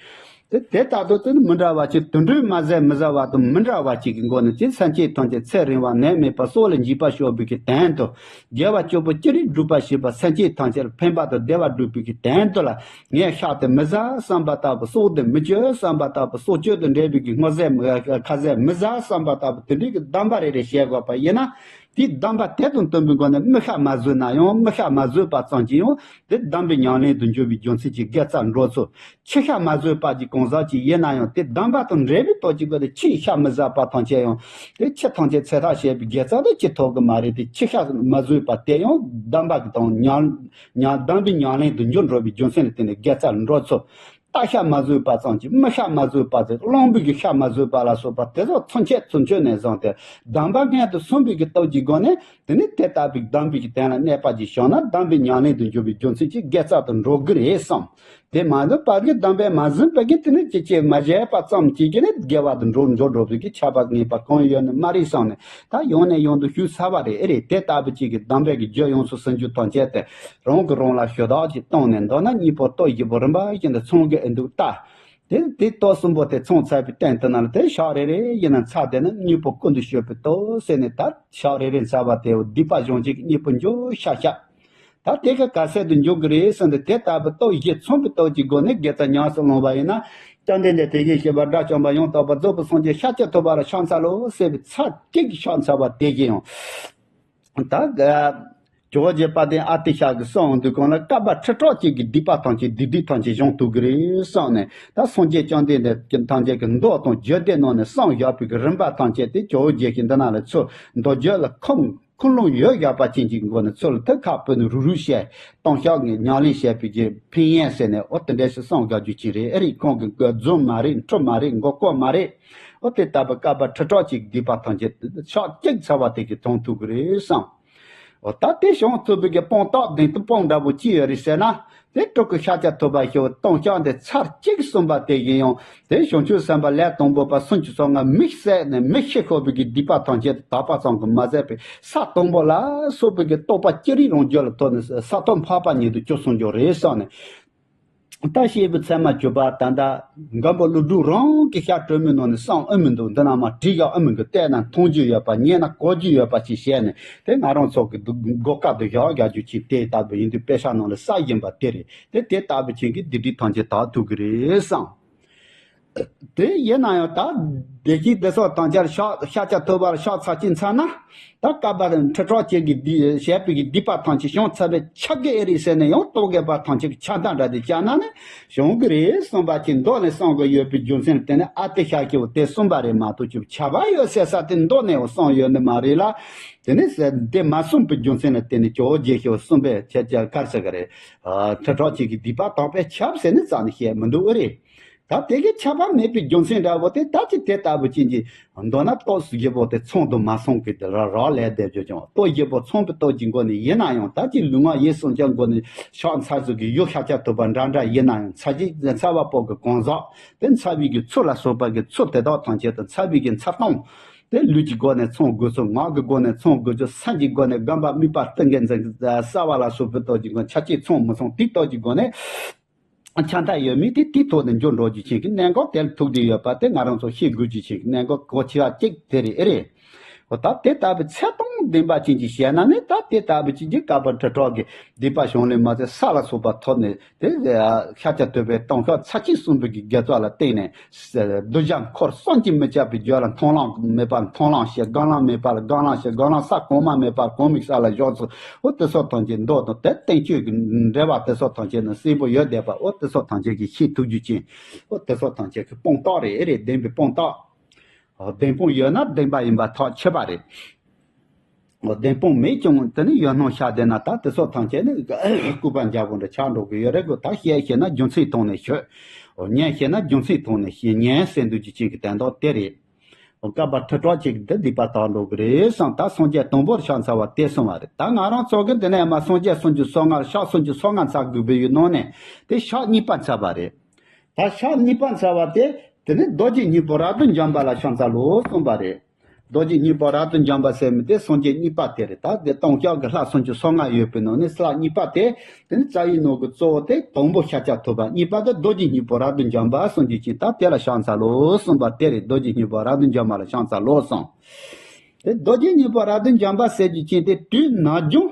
དེ་དེ་ལྟར་དུ་དེ་ནི་མི་འདྲ་བ་ཅིག་དུད་འགྲོའི་མ་ཟད་མི་ཟ་བ་དང་མི་འདྲ་བ་ཅིག་གི་སྒོ་ནས་ཅི་སེམས་ཅན་ཐམས་ཅད་ཚེ་རིང་བ་ནད་མེད་པ་སྲོག་ལ་འཇིགས་པ་ཤོར་བའི་གི་དོན་དུ། དགེ་བ་བཅུ་པོ་ཅི་རིགས་བསྒྲུབས་པ་ཞེས་པ་སེམས་ཅན་ཐམས་ཅད་ལ་ཕན་པ་དང་བདེ་བ་བསྒྲུབ་པའི་གི་དོན་དུ་ལ། ངས་ཤ་དེ་མི་ཟ་བསམ་པ་ལྟ་བུ། སྲོག་དེ་མི་གཅོད་བསམ་པ་ལྟ་བུ། སྲོག་གཅོད་དང་འབྲེལ་བའི་གི་སྔོ་ཟས་མི་ཁ་ཟས་མི་ཟ་བསམ་པ་ལྟ་བུ་དེ་འདྲའི་གི་སྡོམ་པ་རེ་རེ་བྱེད་དགོས་པ་ཡིན་ན། དེའི་སྡོམ་པ་དེ་དང་བསྟུན་པའི་སྒོ་ནས་མི་ཤ་མ་ཟོས་ན་ཡང་མི་ཤ་མ་ཟོས་པ་ཙམ་གྱིས་ཡང་དེ་སྡོམ་པའི་ཉམས་ལེན་དུ་འགྱུར་བའི་རྒྱུ་མཚན་གྱིས་དགེ་རྩར་འགྲོ་ཚུལ། ཁྱི་ཤ་མ་ཟོས་པ་གྱི་གང་ཟག་ཅིག་ཡིན་ན་ཡང་དེ་སྡོམ་པ་དང་འབྲེལ་བའི་སྟོབས་ཀྱི་སྒོ་ནས་ཁྱི་ཤ་མི་ཟ་བ་ཐམས་ཅད་ཡང་དེ་ཁྱི་ཐམས་ཅད་ཚེ་ཐག་བཅད་པའི་དགེ་རྩ་དེ་ཅི་ཐོབ་གི་མ་རེད། དེ་ཁྱི་ཤ་མ་ཟོས་པ་དེ་ཡང་སྡོམ་པ་གི་དང་ཉམས་ཉམས་སྡོམ་པའི་ཉམས་ལེན་དུ་འགྱུར་འགྲོ་བའི་རྒྱུ་མཚན་ལ་བརྟེན་ནས་དགེ་རྩར་འགྲོ་ཚུལ། རྟ་ཤ་མ་ཟོས་པ་ཙམ་གྱིས་མི་ཤ་མ་ཟོས་པ་ཟེར། གླང་པོ་གི་ཤ་མ་ཟོས་པ་ལ་སོགས་པ་དེ་ཚོ་ཚུན་ཆད་ཚུན་ཆད་ནས་བཟུང་སྟེ་སྡོམ་པ་སྔོན་དུ་སོང་བའི་གི་སྟོབས་ཀྱི་སྒོ་ནས་དེ་ནི་དེ་ལྟ་བུའི་སྡོམ་པའི་གི་དོན་ལ་གནས་པ་ཅིག་བྱུང་ན་སྡོམ་པའི་ཉམས་ལེན་དུ་འགྱུར་བའི་རྒྱུ་མཚན་གྱིས་དགེ་རྩ་དུ་འགྲོ་གི་རེད་བསམ། དེ་མ་ཟད་པ་གི་སྡོམ་པས་མ་ཟིན་པ་གི་དེ་ནི་ཅི་ཅི་མ་བྱས་པ་ཙམ་གྱིས་ཀྱི་ནི་དགེ་བ་དུ་འགྲོ་འགྲོ་འགྲོ་བའི་གི་ཆགས་པ་ངན་པ་གང་ཡོད་ནི་མ་རེད་བསམ་ནས་ད་ཡང་ནས་ཡང་དུ་ཞུས་ཚར་བ་རེད། ཨེ་རེད། དེ་ལྟ་བུ་ཅིག་གི་སྡོམ་པའི་གི་རྒྱུ་ཡོངས་སུ་སུན་འཇུག་དང་བཅས་ཏེ། རང་གིས་རང་ལ་ཞུ་དག་ཅིག་བཏང་ནས་མདོར་ན་གཉིས་པོ་སྟོབས་བཞི་པོ་རིམ་པ་བཞིན་དུ་ཚང་གི་ཨེ་འདུག་ལྟ། དེ་དེ་སྟོབས་གསུམ་པོ་དེ་ཚང་ཚར་བའི་སྟེང་དུ་ན་ལ་དེ་ཕྱག་རེ་རེ་ཡིན་ན་ཚར་དེ་ན་གཉིས་པོ་ཀུན་ཏུ་སྤྱོད་པའི་སྟོབས་ཟེར་ནས་ད་ཕྱག་རེ་རེ་ཚར་བ་དེའོ་སྡིག་པ་སྦྱོང་བྱེད་ཀྱི་གཉིས་པོ་འཇོག་ཤ་ཤ། ད་དེ་ག་ག་ཚད་དུ་འཇོག་གི་རེད་ཟེར་ན་དེ་ལྟ་བུ་སྟོབས་བཞི་ཚང་བའི་སྟོབས་ཀྱི་སྒོ་ནས་དགེ་རྩ་ཉམས་སུ་བླངས་པ་ཡིན་ན། བཅོམ་ལྡན་འདས་དེ་བཞིན་གཤེགས་པ་དགྲ་བཅོམ་པ་ཡང་དག་པར་རྫོགས་པའི་སངས་རྒྱས་ཤཱཀྱ་ཐུབ་པ་ལ་ཕྱག་འཚལ་ལོ་ཟེར་བའི་ཚར་གཅིག་གི་ཕྱག་འཚལ་བ་དེ་བཞིན་ཡང་། ད་ག་ཇོ་བོ་རྗེ་དཔལ་ལྡན་ཨ་ཏི་ཤ་གི་གསུང་འདི་གང་ལ་བསྐལ་པ་ཁྲི་ཕྲག་གཅིག་གི་སྡིག་པ་ཐམས་ཅད་སྡིག་སྡིག་ཐམས་ཅད་སྦྱོང་ཐུབ་ཀྱི་རེད་བསམ་ནས་ད་སངས་རྒྱས་བཅོམ་ལྡན་འདས་ཀྱི་ཐམས་ཅད་ཀྱི་མདོ་དང་རྒྱུད་སྡེ་ནང་ནས་གསུངས་བཞག་པའི་གི་རིམ་པ་ཐམས་ཅད་དེ་ཇོ་བོ་རྗེ་ཞིག་འདི་ན་ལ་ཚུར་མདོ་རྒྱུད་ལ་ཁུངས་ ཁུངས་ལུང་ཡོད་བཞག་པ་ཅན་གྱི་སྒོ་ནས་ཚུར་ལ་ཐད་ཁ་བོད་ནས་རུག་རུག་བཤད། ལྟུང་བཤགས་ངས་ཉམས་ལེན་བྱས་པའི་གི་ཕན་ཡོན་ཟེར་ནས་འོ་དེ་འདྲ་ཞིག་གསུང་དགོས་རྒྱུ་ཅིག་རེད། ཨེ་རེད། ཁོང་གི་རྫུན་མ་རེད། འཁྲུལ་མ་རེད། མགོ་སྐོར་མ་རེད། འོ་དེ་ལྟ་བུ་བསྐལ་པ་ཁྲི་ཕྲག་གཅིག་སྡིག་པ་ཐམས་ཅད་ཕྱག་གཅིག་འཚལ་བ་དེ་གིས་དྲང་ཐུབ་ཀྱི་རེད་བསམ། འོ་ད་དེ་བྱང་ཐུབ་པའི་གི་དཔང་རྟགས་བདེན་དུ་དཔང་འདྲ་པོ་ཅི་ཡོད་རེད་ཟེར་ན། དེ་སྤྲུལ་སྐུ་ཤཱཀྱ་ཐུབ་པ་ཞིག་ལྟུང་བཤགས་འདི་ཚར་གཅིག་གསུངས་པ་དེ་བཞིན་ཡང་དེ་བྱང་ཆུབ་སེམས་དཔའ་ལས་དང་པོ་པ་སུམ་ཅུ་སོ་ལྔ་མི་བསད་ནས་མི་ཤི་ཤོར་བའི་གི་སྡིག་པ་ཐམས་ཅད་དག་པ་ཙམ་གྱིས་མ་ཟད་པའི་ས་དང་པོ་ལ་སོགས་པའི་གི་རྟོགས་པ་ཅི་རིགས་རང་རྒྱུད་ལ་ཐོབ་ནས་ས་ཐོབ་འཕགས་པ་ཉིད་དུ་གྱུར་སོང་འགྱོ་རེད་བསམ་ནས། ད་ཞེས་པའི་ཚད་མ་གྱུར་པ་ད་ལྟ་མགོན་པོ་ཀླུ་སྒྲུབ་རང་གི་ཞབས་དྲུང་མའི་ནང་ནས་གསུང་ཨེ་མི་འདུག་འདི་ན་མ་བྲིས་ཡག་ཨེ་མི་འདུག་བལྟས་ན་མཐོང་རྒྱུ་ཡོད་པ་ཉན་ན་གོ་རྒྱུ་ཡོད་པ་ཞིག་བྱས་ནས་དེ་ང་རང་ཚོ་གི་སྒོ་ཁ་དུ་བཞག་རྒྱག་རྒྱུ་ཅིག་དེ་ལྟ་བུ་ཡིན་དུས་དཔེ་ཆ་ནང་ལ་གསལ་བཞིན་པ་དེ་རེད། དེ་དེ་ལྟ་བུ་ཅན་གྱི་སྡིག་སྒྲིབ་ཐམས་ཅད་དག་ཐུབ་ཀྱི་རེད་བསམ། དེ་ཡིན་ན་ཡང་ད་བདེ་སྐྱིད་བདེ་སོགས་དང་བཅས་ཤག་ཤཱཀྱ་ཐུབ་པར་ཕྱག་འཚལ་གྱི་ཚར་ན། ད་བསྐལ་པ་ཁྲི་ཕྲག་གཅིག་གི་སྡིག་བྱས་པའི་གི་སྡིག་པ་ཐམས་ཅད་བྱང་ཚར་བའི་ཆ་གི་ཨེ་རེད་ཟེར་ནས་ཡང་རྟོག་གེ་པ་ཐམས་ཅད་ཀྱི་ཆགས་སྡང་འདྲ་དེ་བཅག་ན་ནི་བྱུང་གི་རེད་གསུངས་པ་ཅིག་མདོ་ནས་གསུང་གི་ཡོད་པའི་རྒྱུ་མཚན་དེ་ནི་ཨ་ཏི་ཤ་ཀྱིས་དེ་གསུངས་པ་རེད་མ་གཏོགས་ཁྱབ་པ་ཡོད་ཟེར་ས་དེ་མདོ་ནས་གསུངས་ཡོད་ནི་མ་རེད་ལ། དེ་ནི་དེ་མ་གསུངས་པའི་རྒྱུ་མཚན་ལ་བརྟེན་ནས་ཇོ་བོ་རྗེ་ཞེས་གསུངས་པས་ཁྱེད་ཅག་གར་ཟེར་གི་རེད། ཁྲི་ཕྲག་གཅིག་གི་སྡིག་པ་དག་པས་ཁྱབ་ཟེར་ནི་རྩ་ནས་བཤད་མི་འདུག་ཨེ་རེད། ད་དེ་གི་ཁྱབ་པ་མེད་པའི་རྒྱུ་མཚན་འདྲ་བོ་དེ་ད་ཅི་དེ་ལྟ་བུ་ཅན་གྱི་མདོར་ན་རྟོགས་སུ་རྒྱལ་པོ་དེ་ཚང་དུ་མ་སོང་གི་དེ་ར་རག་ལས་བསྡད་རྒྱུ་ཀྱང་རྟོགས་རྒྱལ་པོ་ཚང་པའི་སྟོབས་ཀྱི་སྒོ་ནས་ཡིན་ན་ཡང་ད་ཅི་ལུས་ངག་ཡིད་གསུམ་ཀྱི་སྒོ་ནས་ཕྱག་འཚལ་ཚུལ་གྱི་ཡུལ་ཤཱཀྱ་ཐུབ་པ་འདྲ་འདྲ་ཡིན་ན་ཡང་ཚ་གྱི་ཚ་བ་པོ་གི་གང་ཟག་དེ་འཚལ་བའི་གི་ཚུལ་ལ་སོགས་པ་གི་ཚུལ་དེ་དག་ཐམས་ཅད་དུ་འཚལ་བའི་གི་འཚལ་སྟངས་དེ་ལུས་ཀྱི་སྒོ་ནས་ཚང་དགོས་ཚུལ་ངག་གི་སྒོ་ནས་ཚང་དགོས་ཚུལ་སེམས་ཀྱི་སྒོ་ནས་སྒོམ་པ་དམིགས་པ་ཏིང་ངེ་འཛིན་གྱི་རྩ་བ་ལ་སོགས་པའི་སྟོབས་ཀྱི་སྒོ་ནས་ཆ་གཅིག་ཚང་མི་ཚང་དེའི་སྟོབས་ཀྱི་སྒོ་ནས། ཆ་མཐའ་ཡོད་མེད་དེ་དེའི་ཐོག་ནས་འགྱུར་འགྲོ་རྒྱུ་ཅན་གྱི་གནད་འགག་དེར་ཐུག་བསྡད་ཡོད་པ་དེ་ང་རང་ཚོ་ཤེས་དགོས་རྒྱུ་ཅན་གྱི་གནད་འགག་གལ་ཆེ་བ་གཅིག་དེ་རེད། ཨེ་རེད། འོ་ད་དེ་ལྟ་བུའི་ཚད་དང་ལྡན་པ་ཅན་གྱི་བཤད་ན་ནི་ད་དེ་ལྟ་བུ་ཅན་གྱི་བསྐལ་པ་ཁྲི་ཕྲག་གི་སྡིག་པ་བྱང་ལས་མ་ཚད་ས་ལ་སོགས་པ་ཐོབ་ནས་དེ་ཤཱཀྱ་ཐུབ་པའི་ལྟུང་བཤགས་ཚར་གཅིག་གསུངས་པའི་གི་དགེ་རྩ་ལ་བརྟེན་ནས་གདུལ་བྱ་འཁོར་བསམ་གྱིས་མི་ཁྱབ་པའི་རྒྱུད་ལ་མཐོང་ལམ་མེད་པར་མཐོང་ལམ་བྱས། སྒོམ་ལམ་མེད་པར་སྒོམ་ལམ་བྱས། སྒོམ་ལམ་ས་གོང་མ་མེད་པར་གོང་མའི་ས་ལ་བཞག་ཚུལ། འོ་དེ་སོགས་ཐམས་ཅད་མདོ་དང་དེ་བསྟན་བཅོས་ཀྱི་འགྲེལ་པ་དེ་སོགས་ཐམས་ཅད་ནི་གསལ་པོ་ཡོད་བསྡད་པ། འོ་དེ་སོགས་ཐམས་ཅད་ཀྱིས་ཤེས་ཐུབ་རྒྱུ་ཅན། འོ་དེ་སོགས་ཐམས་ཅད་ཀྱི་དཔང་རྟགས་རེད། ཨེ་རེད། བདེན་པའི་དཔང་རྟགས། འོ་བདེན་དཔང་ཡོད་ན་བདེན་པ་ཡིན་པ་ཐག་ཆོད་པ་རེད། འོ་བདེན་དཔང་མེད་ཀྱང་དེ་ནི་ཡོད་སྣང་ཤར་བསྡད་ན་ད་དེ་སོགས་ཐམས་ཅད་ནི་ལྐུགས་པ་འཇམ་པོ་འདྲ་ཆགས་འགྲོ་གི་ཡོད་རེད་གོ། ད་བཤད་ཤེས་ན་རྒྱུ་མཚན་ཐོག་ནས་ཤོད། འོ་ཉན་ཤེས་ན་རྒྱུ་མཚན་ཐོག་ནས་ཤེས། ཉན་ཟེར་འདུག་རྒྱུ་ཅན་གྱི་དོན་དག་དེ་རེད། བསྐལ་པ་ཁྲི་ཕྲག་གཅིག་འདི་སྡིག་པ་དག་འགྲོ་གི་རེད་བསམ། ད་སངས་རྒྱས་དང་པོར་ཕྱག་འཚལ་བ་དེ་གསུངས་པ་རེད། ད་ང་རང་ཚོ་གི་འདི་ནས་མ་སངས་རྒྱས་སུམ་ཅུ་སོ་ལྔ་ཕྱག་སུམ་ཅུ་སོ་ལྔ་འཚལ་དགོས་པའི་ཡུལ་ནང་ནས་དེ་ཕྱག་གཉིས་པ་འཚལ་བ་རེད། ད་ཕྱག་གཉིས་པ་འཚལ་བ་དེ་དེ་ནི་རྡོ་རྗེ་སྙིང་པོ་རབ་ཏུ་འཇོམས་པ་ལ་ཕྱག་འཚལ་ལོ་གསུངས་པ་རེད། རྡོ་རྗེ་སྙིང་པོ་རབ་ཏུ་འཇོམས་པ་ཟེར་མི་དེ་སངས་རྒྱས་གཉིས་པ་དེ་རེད། ད་དེ་ལྟུང་བཤགས་ཀྱི་ལྷ་སུམ་ཅུ་སོ་ལྔ་ཡོད་པའི་ནང་ནས་ལྷ་གཉིས་པ་དེ། དེ་ནི་རྩ་བའི་ནང་གི་གཙོ་བོ་དེ་དང་པོ་ཤཱཀྱ་ཐུབ་པ། གཉིས་པ་དེ་རྡོ་རྗེ་སྙིང་པོ་རབ་ཏུ་འཇོམས་པ་གསུངས་རྒྱུ་ཅན། ད་དེ་ལ་ཕྱག་འཚལ་ལོ་གསུངས་པ་དེ་རེད། རྡོ་རྗེ་སྙིང་པོ་རབ་ཏུ་འཇོམས་པ་ལ་ཕྱག་འཚལ་ལོ་གསུངས། དེ་རྡོ་རྗེ་སྙིང་པོ་རབ་ཏུ་འཇོམས་པ་ཟེར་རྒྱུ་ཅན་དེ་དུས་ནམ་རྒྱུན་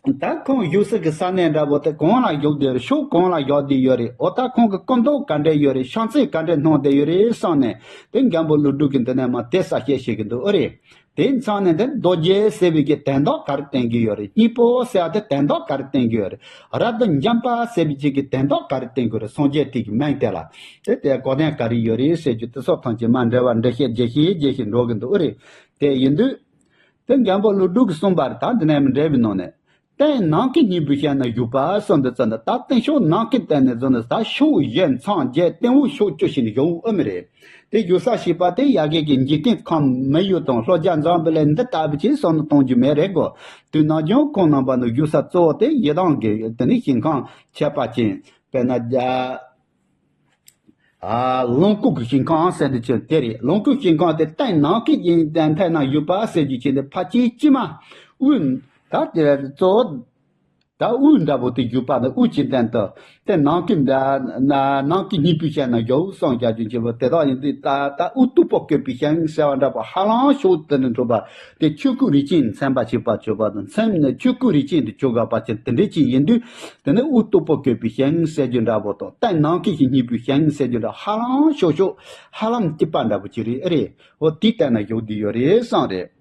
ད་ཁོང་བཞུགས་ས་གི་ས་གནས་འདྲ་པོ་དེ་གང་ལ་བཞུགས་བསྡད་རེད། ཕྱོགས་གང་ལ་བཞུགས་བསྡད་ཡོད་རེད། འོ་ད་ཁོང་གི་སྐུ་མདོག་ག་འདྲ་ཡོད་རེད། ཕྱག་མཚན་ག་འདྲ་སྣང་བསྡད་ཡོད་རེད་བསམ་ནས་དེ་མགོན་པོ་ཀླུ་སྒྲུབ་ཀྱིས་འདི་ནས་མར་དེ་གསལ་བཤད་བྱེད་ཀྱི་འདུག་ཨེ་རེད། དེ་མཚམས་ནས་འདིར་རྡོ་རྗེ་ཟེར་བའི་གི་དོན་དག་ག་རེ་བསྟན་གྱི་ཡོད་རེད། སྙིང་པོ་ཟེར་བ་དེ་དོན་དག་ག་རེ་བསྟན་གྱི་ཡོད་རེད། རབ་ཏུ་འཇོམས་པ་ཟེར་བའི་གི་དོན་དག་ག་རེ་བསྟན་གྱི་ཡོད་རེད། སངས་རྒྱས་དེ་གི་མིང་དེ་ལ་དེ་དེ་གོ་དོན་ག་རེ་ཡོད་རེད་ཟེར་རྒྱུ་དེ་སོགས་ཐམས་ཅད་མར་འགྲེལ་པ་འགྲེལ་བཤད་རྒྱག་བཞིན་རྒྱག་བཞིན་འགྲོ་གི་འདུག་ཨེ་རེད། དེ་ཡིན་དུས་དེ་མགོན་པོ་ཀླུ་སྒྲུབ་ཀྱིས་གསུངས་པ་རེད། ད་འདི་ནས་མར་འགྲེལ་བའི་ནང་ནས། རྟེན་ནམ་མཁའི་སྙིང་པོའི་ཞལ་ན་བཞུགས་པ་གསུངས་འདུག་ཙམ་ད་ད་རྟེན་ཕྱོགས་ནམ་མཁའི་སྟེང་ནས་བཟུང་ནས་ད་ཕྱོགས་བཞི་མཚམས་བརྒྱད་སྟེང་འོག་ཕྱོགས་བཅུ་ཞིག་ནས་བཞུགས་ཨེ་མི་རེད། དེ་བཞུགས་ས་ཞེས་པ་དེ་ཡ་གི་གི་འཇིག་རྟེན་ཁམས་མི་ཡུལ་དང་ལྷོ་རྒྱ་འཛམ་བུ་གླིང་འདི་ལྟ་བུ་ཅིག་བསམ་བློ་གཏོང་རྒྱུ་མེད་རེད་གོ། དུས་ནམ་རྒྱུན་ཁོང་རྣམ་པ་ནི་བཞུགས་ས་གཙོ་བོ་དེ་ཡི་དམ་གྱི་དེ་ནི་ཞིང་ཁམས་ཁྱད་པར་ཅན། དཔེར་ན་རྒྱ། ཨ་ལོངས་སྐུ་གི་ཞིང་ཁམས་ཟེར་འདི་ཅི་དེ་རེད། ལོངས་སྐུ་ཞིང་ཁམས་དེ་རྟེན་ནམ་མཁའི་ཞིང་དེ་མཐའི་ནང་བཞུགས་པ་ཟེར་རྒྱུ་ཅི་འདི་ཕལ་ཆེར་ཕྱི་མ་དབུས་ད་དེ་གཙོ་བོ་ད་དབུས་འདྲ་པོ་དེ་བཞུགས་པ་ནི་དབུས་ཀྱི་སྟེང་དུ་དེ་ནམ་མཁའི་ནམ་མཁའི་སྙིང་པོའི་ཞལ་ན་བཞུགས་གསུངས་རྒྱག་རྒྱུ་ཅི་བོ་དེ་དག་ཡིན་དུས་ད་ད་དབུ་སྟུག་པོ་བཀོད་པའི་ཞིང་ཟེར་བ་འདྲ་པོ་ཧ་ལམ་ཕྱོགས་དེ་ནས་འགྲོ་བ། དེ་ཆོས་སྐུ་རིན་ཆེན་མཚན་པ་ཞིག་པ་བརྗོད་པ་དང་མཚན་ནི་ཆོས་སྐུ་རིན་ཆེན་དུ་བརྗོད་དགོས་པ་ཅན་དེ་འདྲ་ཅིག་ཡིན་དུས། དེ་ནི་དབུ་སྟུག་པོ་བཀོད་པའི་ཞིང་ཟེར་རྒྱུ་འདྲ་པོ་དང་རྟེན་ནམ་མཁའི་སྙིང་པོའི་ཞིང་ཟེར་རྒྱུ་འདྲ་ཧ་ལམ་ཕྱོགས་ཕྱོགས་ཧ་ལམ་གཅིག་པ་འདྲ་པོ་ཅིག་རེད། ཨེ་རེད། འོ་དེའི་སྟེང་ན་བཞུགས་བསྡད་ཡོད་རེད་བསམ་རེད།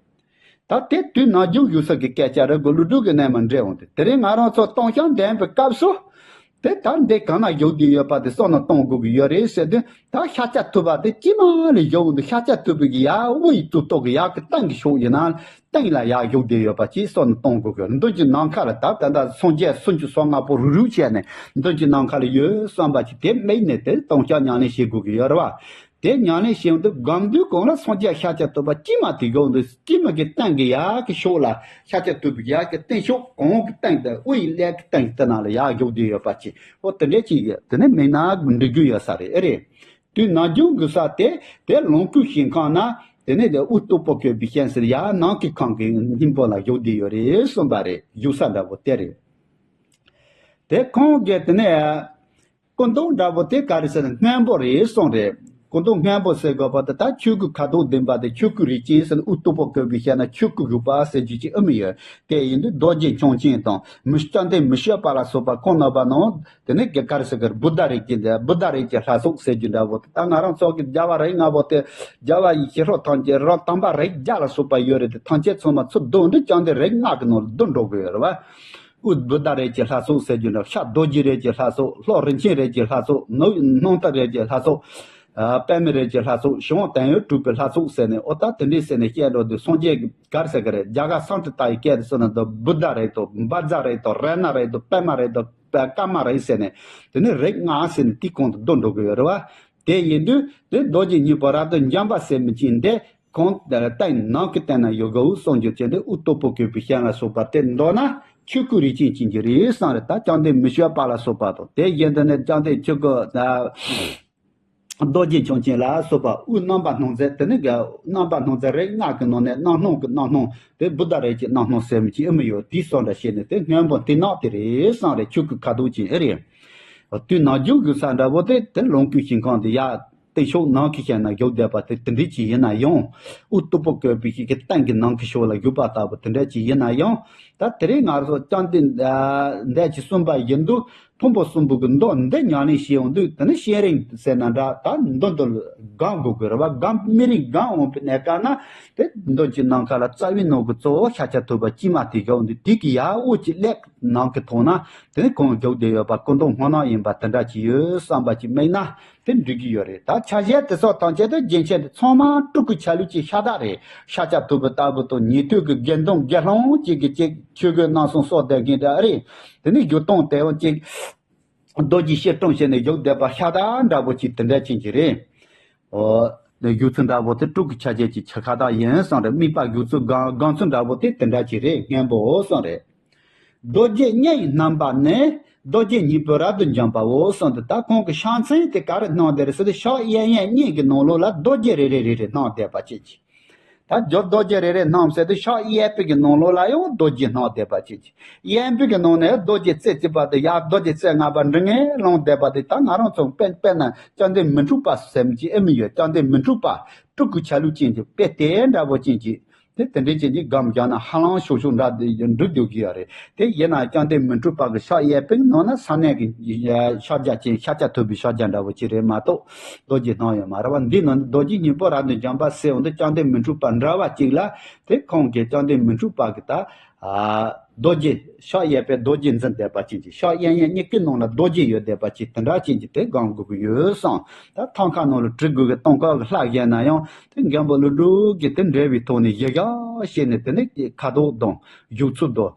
ད་དེ་དུས་ནམ་རྒྱུན་བཞུགས་ས་གི་སྐད་ཆ་རེད་གོ། ཀླུ་སྒྲུབ་ཀྱི་རྣལ་མ་འགྲེལ་འོང་དུས་དེ་རིང་ང་རང་ཚོ་ལྟུང་བཤགས་འདོན་པའི་སྐབས་སུ། དེ་ད་འདི་གང་ན་བཞུགས་བསྡད་ཡོད་པ་དེ་བསམ་བློ་གཏོང་དགོས་ཀྱི་ཡོད་རེད་ཟེར་དུས། ད་ཤཱཀྱ་ཐུབ་པ་དེ་ཅི་མ་ལས་བཞུགས་འདུག་ཤཱཀྱ་ཐུབ་པའི་གི་ཡར་དབུ་ཡི་གཙུག་ཏོར་གི་ཡར་གི་སྟེང་གི་ཕྱོགས་ཡིན་ན། སྟེང་ལ་ཡར་བཞུགས་བསྡད་ཡོད་པ་ཅིག་བསམ་བློ་གཏོང་དགོས་ཀྱི། མདུན་གྱི་ནམ་མཁའ་ལ་ད་ད་ལྟ་སངས་རྒྱས་སུམ་ཅུ་སོ་ལྔ་པོ་རུག་རུག་བྱས་ནས་མདུན་གྱི་ནམ་མཁའ་ལ་ཡོད་བསམ་པ་ཅིག་དེ་དམིགས་ནས་དེ་ལྟུང་བཤགས་ཉམས་ལེན་བྱེད་དགོས་ཀྱི་ཡོད་རེད་བ། དེ་ཉམས་ལེན་བྱེད་འདུག་སྒོམ་དུས་གང་ལ་སངས་རྒྱས་ཤཱཀྱ་ཐུབ་པ་ཅི་མ་དེ་བཞུགས་འདུག་ཅི་མ་གི་སྟེང་གི་ཡར་གི་ཕྱོགས་ལ་ཤཱཀྱ་ཐུབ་པའི་ཡར་གི་སྟེང་ཕྱོགས་གང་གི་སྟེང་དུ་དབུ་ཡི་ཀླད་ཀྱི་སྟེང་དེ་ནང་ལ་ཡར་བཞུགས་བསྡད་ཡོད་པ་ཅིག་འོ་དེ་འདྲས་ཅིག་དེ་ནས་མིག་ནང་འགྲིག་རྒྱུ་ཡོད་ས་རེད། ཨེ་རེད། དུས་ནམ་རྒྱུན་དགོས་ས་དེ་དེ་ལོངས་སྐུའི་ཞིང་ཁམས་ན། དེ་ནས་དེ་དབུ་སྟུག་པོ་བཀོད་པའི་ཞིང་ཟེར་ཡར་ནང་གི་ཁང་གི་སྙིང་པོ་ལ་བཞུགས་བསྡད་ཡོད་རེད་གསུངས་པ་རེད། བཞུགས་ས་འདྲ་པོ་དེ་རེད། དེ་ཁོང་གིས་དེ་ནས་སྐུ་མདོག་འདྲ་པོ་དེ་ག་རེ་ཟེར་ན་སྔོན་པོ་རེད་གསུངས་རེད། སྐུ་མདོག་སྔོན་པོ་ཟེར་དགོས་པ་དེ་ད་ཆོས་སྐུ་ཁ་དོག་ལྡན་པ་དེ་ཆོས་སྐུ་རིགས་ཅན་ཟེར་ན། དབུ་སྟུག་པོ་བཀོད་པའི་ཞིང་ན་ཆོས་སྐུ་བཞུགས་པ་ཟེར་རྒྱུ་ཅིག་ཨེ་མི་ཡོད། དེ་ཡིན་དུས་རྡོ་རྗེ་འཆང་ཆེན་དང་མི་བཅོམ་ལྡན་མི་བསྐྱོད་པ་ལ་སོགས་པ་ཁོང་རྣམ་པ་ནང་དེ་ནས་ག་རེ་ཟེར་གི་བུདྡྷ་རིགས་ཀྱི་བུདྡྷ་རིགས་ཀྱི་ལྷ་ཚོགས་ཟེར་རྒྱུ་འདྲ་པོ་དེ། ད་ང་རང་ཚོ་གི་རྒྱལ་བ་རིགས་ལྔ་པོ་དེ་རྒྱལ་བ་ཡི་ཞི་ཁྲོ་ཐམས་ཅད་རང་དམ་པ་རིགས་བརྒྱ་ལ་སོགས་པ་ཡོད་རེད་དེ། ཐམས་ཅད་ཚང་མ་ཚུར་བསྡུ་འདི་བཅོམ་ལྡན་རིགས་ལྔ་གི་ནང་ལ་བསྡུ་འགྲོ་གི་ཡོད་རེད་བ། དབུ་བུདྡྷ་རིགས་ཀྱི་ལྷ་ཚོགས་ཟེར་རྒྱུ་འདྲ། ཤར་རྡོ་རྗེ་རིགས་ཀྱི་ལྷ་ཚོགས། ལྷོ་རིན་ཆེན་རིགས་ཀྱི་ལྷ་ཚོགས། ནུབ་སྣང་གྲགས་རིགས་ཀྱི་ལྷ་ཚོགས། ཨ་པདྨའི་རིགས་ཀྱི་ལྷ་ཚོགས། བྱང་དོན་ཡོད་གྲུབ་པའི་ལྷ་ཚོགས་ཟེར་ནས། འོ་ད་དེ་འདྲས་ཟེར་ནས་བཤད་འགྲོ་དུས་སངས་རྒྱས་ཀྱི་ག་རེ་ཟེར་གི་རེད། རྒྱ་གར་སཾ་སྐྲྀ་ཏ་ཡི་སྐད་དུ་སོང་ན་ད་བུདྡྷ་རིགས་དང་བཛྲ་རིགས་དང་པདྨ་རིགས་དང་ཀརྨ་རིགས་ཟེར་ནས། དེ་ནས་རིགས་ལྔ་ཟེར་ནས་དེའི་གོང་དུ་བསྡུ་འགྲོ་གི་ཡོད་རེད་བ། དེ་ཡིན་དུས་དེ་རྡོ་རྗེ་སྙིང་པོ་རབ་ཏུ་འཇོམས་པ་ཟེར་མི་ཅིག་འདི། ཁོང་སྟེང་ནང་གི་སྟེང་ན་ཡོད་དགོས་གསུངས་རྒྱུ་བྱས་ཏེ། དབུ་སྟུག་པོ་བཀོད་པའི་ཞིང་ལ་སོགས་པ་དེ་མདོར་ན་ཆོས་སྐུ་རིགས་ཅན་ཅན་གྱི་རེད་གསུངས་རེད། ད་བཅོམ་ལྡན་མི་བསྐྱོད་པ་ལ་སོགས་པ་དང་། དེ་བཞིན་དུ་ནི་བཅོམ་ལྡན་ཆོས་སྐུ་རྡོ་རྗེ་འཆང་ཆེན་ལ་སོགས་པ་དབུ་རྣམ་པར་སྣང་མཛད། དེ་ནི་རྣམ་པར་སྣང་མཛད་རིགས་ལྔ་གི་ནང་ནས་རྣམ་སྣང་གི་རྣམ་སྣང་དེ་བུདྡྷ་རིགས་ཀྱི་རྣམ་སྣང་ཟེར་མི་ཅིག་ཨེ་མི་ཡོད། དེའི་སོགས་འདྲ་བྱས་ནས་དེ་སྔོན་པོ་དེ་ནག་དེ་རེད་གསུངས་རེད། ཆོས་སྐུ་ཁ་དོག་ཅན་ཨེ་རེད། དུས་ནམ་རྒྱུན་དགོས་ས་འདྲ་པོ་དེ་དེ་ལོངས་སྐུའི་ཞིང་ཁམས་དེ་ཡར་སྟེང་ཕྱོགས་ནང་གི་ཞིང་ན་བཞུགས་བསྡད་པ་དེ་དེ་འདྲས་ཅིག་ཡིན་ན་ཡང་། དབུ་སྟུག་པོ་བཀོད་པའི་ཞིང་གི་སྟེང་གི་ནང་གི་ཕྱོགས་ལ་བཞུགས་པ་ལྟ་བུ་དེ་འདྲས་ཅིག་ཡིན་ན་ཡང་། ད་དེ་རིང་ང་ཚོ་བཅོམ་ལྡན་འདས་ཀྱིས་གསུངས་པ་བཞིན་དུ་ཕུང་པོ་གསུམ་པོ་གི་མདོ་འདི་ཉམས་ལེན་བྱེད་ཡོང་དུས། དེ་ནི་ཤེས་རིག་ཟེར་ན་འདྲ། ད་མདོ་འདི་སྒོམ་དགོས་ཀྱི་རེད་བ། སྒོམ་མི་རིགས་སྒོམ་འོང་པའི་གནས་སྐབས་ན་དེ་མདུན་གྱི་ནམ་མཁའ་ལ་རྩ་བའི་ནང་གི་གཙོ་བོ་ཤཱཀྱ་ཐུབ་པ་དཀྱུས་མ་དེ་བཞུགས་འདུག་དེ་གི་ཡར་དབུ་གི་ཀླད་ནང་གི་ཐོག་ན་དེ་ནི་ཁོང་བཞུགས་བསྡད་ཡོད་པ་སྐུ་མདོག་སྔོ་ནག་ཡིན་པ་དེ་འདྲ་ཅིག་ཡོད་བསམ་པ་ཅིག་དམིགས་ན་དེ་འགྲིག་གི་ཡོད་རེད། ད་ཆ་ཤས་དེ་སོགས་ཐམས་ཅད་དུ་རྒྱན་ཆ་དེ་ཚང་མ་སྤྲུལ་སྐུ་ཆ་ལུགས་ཅིག་ཤ་སྟག་རེད། ཤཱཀྱ་ཐུབ་པ་ལྟ་བུ་དང་ཉན་ཐོས་ཀྱི་དགེ་འདུན་དགེ་སློང་ཅིག་གི་ཅིག་ཆོས་གོས་རྣམ་གསུམ་གསོལ་བསྡད་མཁན་འདྲ་རེད། དེ་ནི་བཞུགས་སྟངས་དེ་ཡང་ཅིག་རྡོ་རྗེ་སྐྱིལ་ཀྲུང་བྱས་ནས་བཞུགས་བསྡད་པ་ཤ་སྟག་འདྲ་པོ་ཅིག་དེ་འདྲ་ཅན་ཅིག་རེད། ཨོ། བཞུགས་ཚུལ་འདྲ་པོ་དེ་སྤྲུལ་སྐུ་ཆ་ཤས་ཅིག་ཆགས་ཁ་ཐག་ཡིན་གསུངས་རེད། དམིགས་པ་བཞུགས་ཚུལ་སྒོམ་སྒོམ་ཚུལ་འདྲ་པོ་དེ་དེ་འདྲ་ཅིག་རེད། སྔོན་པོ་གསུངས་རེད། རྡོ་རྗེ་ལྔ་ཡི་རྣམ་པ་ནི། རྡོ་རྗེ་སྙིང་པོ་རབ་ཏུ་འཇོམས་པའོ་གསུངས་ཏེ། ད་ཁོང་གི་ཕྱག་མཚན་དེ་ག་རེ་སྣང་བསྡད་རེད་ཟེར་དུས། ཕྱག་གཡས་གཡོན་གཉིས་ཀྱི་ནང་ལོགས་ལ་རྡོ་རྗེ་རེ་རེ་རེ་རེ་སྣང་བསྡད་པ་ཅིག་ཅིག་ད་རྡོ་རྡོ་རྗེ་རེ་རེ་སྣང་ཟེར་དུས། ཕྱག་གཡས་པའི་གི་ནང་ལོགས་ལ་ཡང་རྡོ་རྗེ་སྣང་བསྡད་པ་ཅིག་ཅིག་གཡོན་པའི་གི་ནང་ནས་རྡོ་རྗེ་རྩེ་གཅིག་པ་དེ་ཡར་རྡོ་རྗེ་རྩེ་ལྔ་པ་འབྲིང་ངེ་ལངས་བསྡད་པ་དེ། ད་ང་རང་ཚོ་དཔེ་དཔེར་ན་བཅོམ་ལྡན་མི་འཁྲུགས་པ་ཟེར་མི་ཅིག་ཨེ་མི་ཡོད། བཅོམ་ལྡན་མི་འཁྲུགས་པ་སྤྲུལ་སྐུ་ཆ་ལུགས་ཅན་གྱི་དཔེ་དེ་འདྲ་པོ་ཅན་གྱི་དེ་དེ་འདྲའི་ཅན་གྱི་སྒོམ་བརྒྱབ་ན་ཧ་ལམ་ཤོག་ཤོག་འདྲ་དེ་འགྲུབ་འགྲོ་གི་ཡོད་རེད། དེ་ཡིན་ན་བཅོམ་ལྡན་མི་འཁྲུགས་པ་གི་ཕྱག་གཡས་པའི་ནང་ན་ས་གནས་ཀྱི་ཕྱག་རྒྱ་ཅན་ཤཱཀྱ་ཐུབ་པའི་ཕྱག་རྒྱ་འདྲ་པོ་ཅིག་རེད་མ་གཏོགས་རྡོ་རྗེ་སྣང་ཡོད་མ་རེད་བ། འདི་ནང་ནས་རྡོ་རྗེ་སྙིང་པོ་རབ་ཏུ་འཇོམས་པ་ཟེར་འོང་དུས། བཅོམ་ལྡན་མི་འཁྲུགས་པ་འདྲ་བ་ཅིག་ལ་དེ་ཁོང་གིས་བཅོམ་ལྡན་མི་འཁྲུགས་པ་གི་ད་རྡོ་རྗེ་ཕྱག་གཡས་པའི་རྡོ་རྗེ་འཛིན་བསྡད་པ་ཅན་གྱི། ཕྱག་གཡས་གཡོན་གཉིས་ཀའི་ནང་ལ་རྡོ་རྗེ་ཡོད་བསྡད་པ་ཅིག་དེ་འདྲ་ཅན་གྱི་དེ་སྒོམ་དགོས་ཀྱི་ཡོད་བསམ། ད་ཐང་ཁ་ནང་ལ་བྲི་དགོས་ཀྱི་སྟོང་ཁ་གི་ལྷ་བཞེངས་ན་ཡང་དེ་མགོན་པོ་ཀླུ་སྒྲུབ་ཀྱིས་དེ་འགྲེལ་བའི་ཐོག་ནས་གཞི་བཞག་བྱས་ནས། དེ་ནས་ཁ་དོག་དང་བཞུགས་ཚུལ་དང་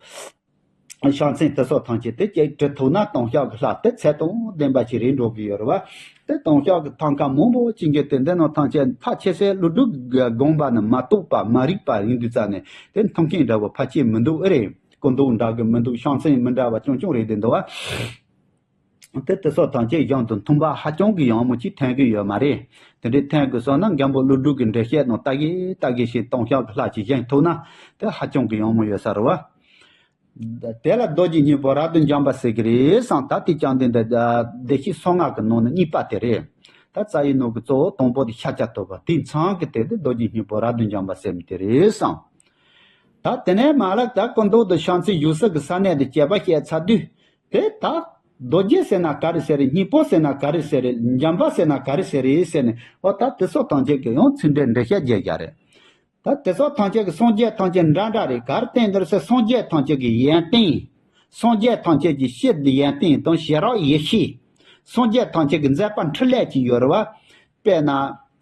ཕྱག་མཚན་དེ་སོགས་ཐམས་ཅད་དེ་ཅིག་བྲི་ཐུབ་ན་སྟོང་ཁ་གི་ལྷ་དེ་ཚད་དང་ལྡན་པ་ཅིག་རེད་འགྲོ་གི་ཡོད་རེད་བ། དེ་སྟོང་ཁ་གི་ཐང་ཁ་མང་པོ་ཅིག་གི་དེ་འདི་ནང་ཐམས་ཅད་ཕལ་ཆེ་ཤོས་ཀླུ་སྒྲུབ་ཀྱི་དགོངས་པ་ནི་མ་རྟོགས་པ་མ་རིག་པ་ཡིན་དུས་ཙང་ནས། དེ་མཐོང་མཁན་འདྲ་བོ་ཕལ་ཆེར་མི་འདུག་ཨེ་རེད། སྐུ་མདོག་འདྲ་གི་མི་འདུག་ཕྱག་མཚན་མི་འདྲ་བ་ཅུང་ཅུང་རེད་དེ་འདུག་བ། དེ་དེ་སོགས་ཐམས་ཅད་གཞུང་དང་མཐུན་པ་ཧ་ཅང་གི་ཡང་མོ་ཅིག་ཐོན་གི་ཡོད་མ་རེད། དེ་འདྲའི་ཐོན་དགོས་སོང་ན་མགོན་པོ་ཀླུ་སྒྲུབ་ཀྱི་འགྲེལ་བཤད་ནང་ལྟ་གི་ལྟ་གི་ཞིག་སྟོང་ཤག་གི་ལྷ་ཅིག་བཞེངས་ཐུབ་ན་དེ་ཧ་ཅང་གི་ཡང་མོ་ཡོད་ས་རེད་བ། དེ་ལ་རྡོ་རྗེ་སྙིང་པོ་རབ་ཏུ་འཇོམས་པ་ཟེར་གི་རེད་བསམ། ད་དེ་བཅོམ་ལྡན་འདས་བདེ་གཤེགས་སོ་ལྔ་གི་ནང་ནས་གཉིས་པ་དེ་རེད། ད་རྩ་བའི་ནང་གི་གཙོ་བོ་དང་པོ་དེ་ཤཱཀྱ་ཐུབ་པ། དེའི་མཚན་གྱི་དེ་དེ་རྡོ་རྗེ་སྙིང་པོ་རབ་ཏུ་འཇོམས་པ་ཟེར་མི་དེ་རེད་བསམ། ད་དེ་ནས་མ་ལ་ད་སྐུ་མདོག་དང་ཕྱག་མཚན་བཞུགས་ས་གི་ས་གནས་དེ་དཔྱད་པ་བཤད་ཚར་དུས། དེ་ད་རྡོ་རྗེ་ཟེར་ན་ག་རེ་ཟེར་རེད། སྙིང་པོ་ཟེར་ན་ག་རེ་ཟེར་རེད། འཇམ་པ་ཟེར་ན་ག་རེ་ཟེར་རེད་ཟེར་ནས། འོ་ད་དེ་སོགས་ཐམས་ཅད་ཀྱི་ཡང་ཚིག་འགྲེལ་འགྲེལ་བཤད་རྒྱག་རྒྱག་རེད། ད་དེ་སོགས་ཐམས་ཅད་ཀྱི་སངས་རྒྱས་ཐམས་ཅད་འདྲ་འདྲ་རེད། ག་རེ་བསྟན་འདུག་ཟེར། སངས་རྒྱས་ཐམས་ཅད་ཀྱི་ཡོན་ཏན། སངས་རྒྱས་ཐམས་ཅད་ཀྱི་སྤྱི་ཡོན་ཏན་དང་ཞི་རགས་ཡེ་ཤེས། སངས་རྒྱས་ཐམས་ཅད་ཀྱི་མཛད་པ་འཕྲིན་ལས་ཅིག་ཡོད་རེད་བ། དཔེར་ན།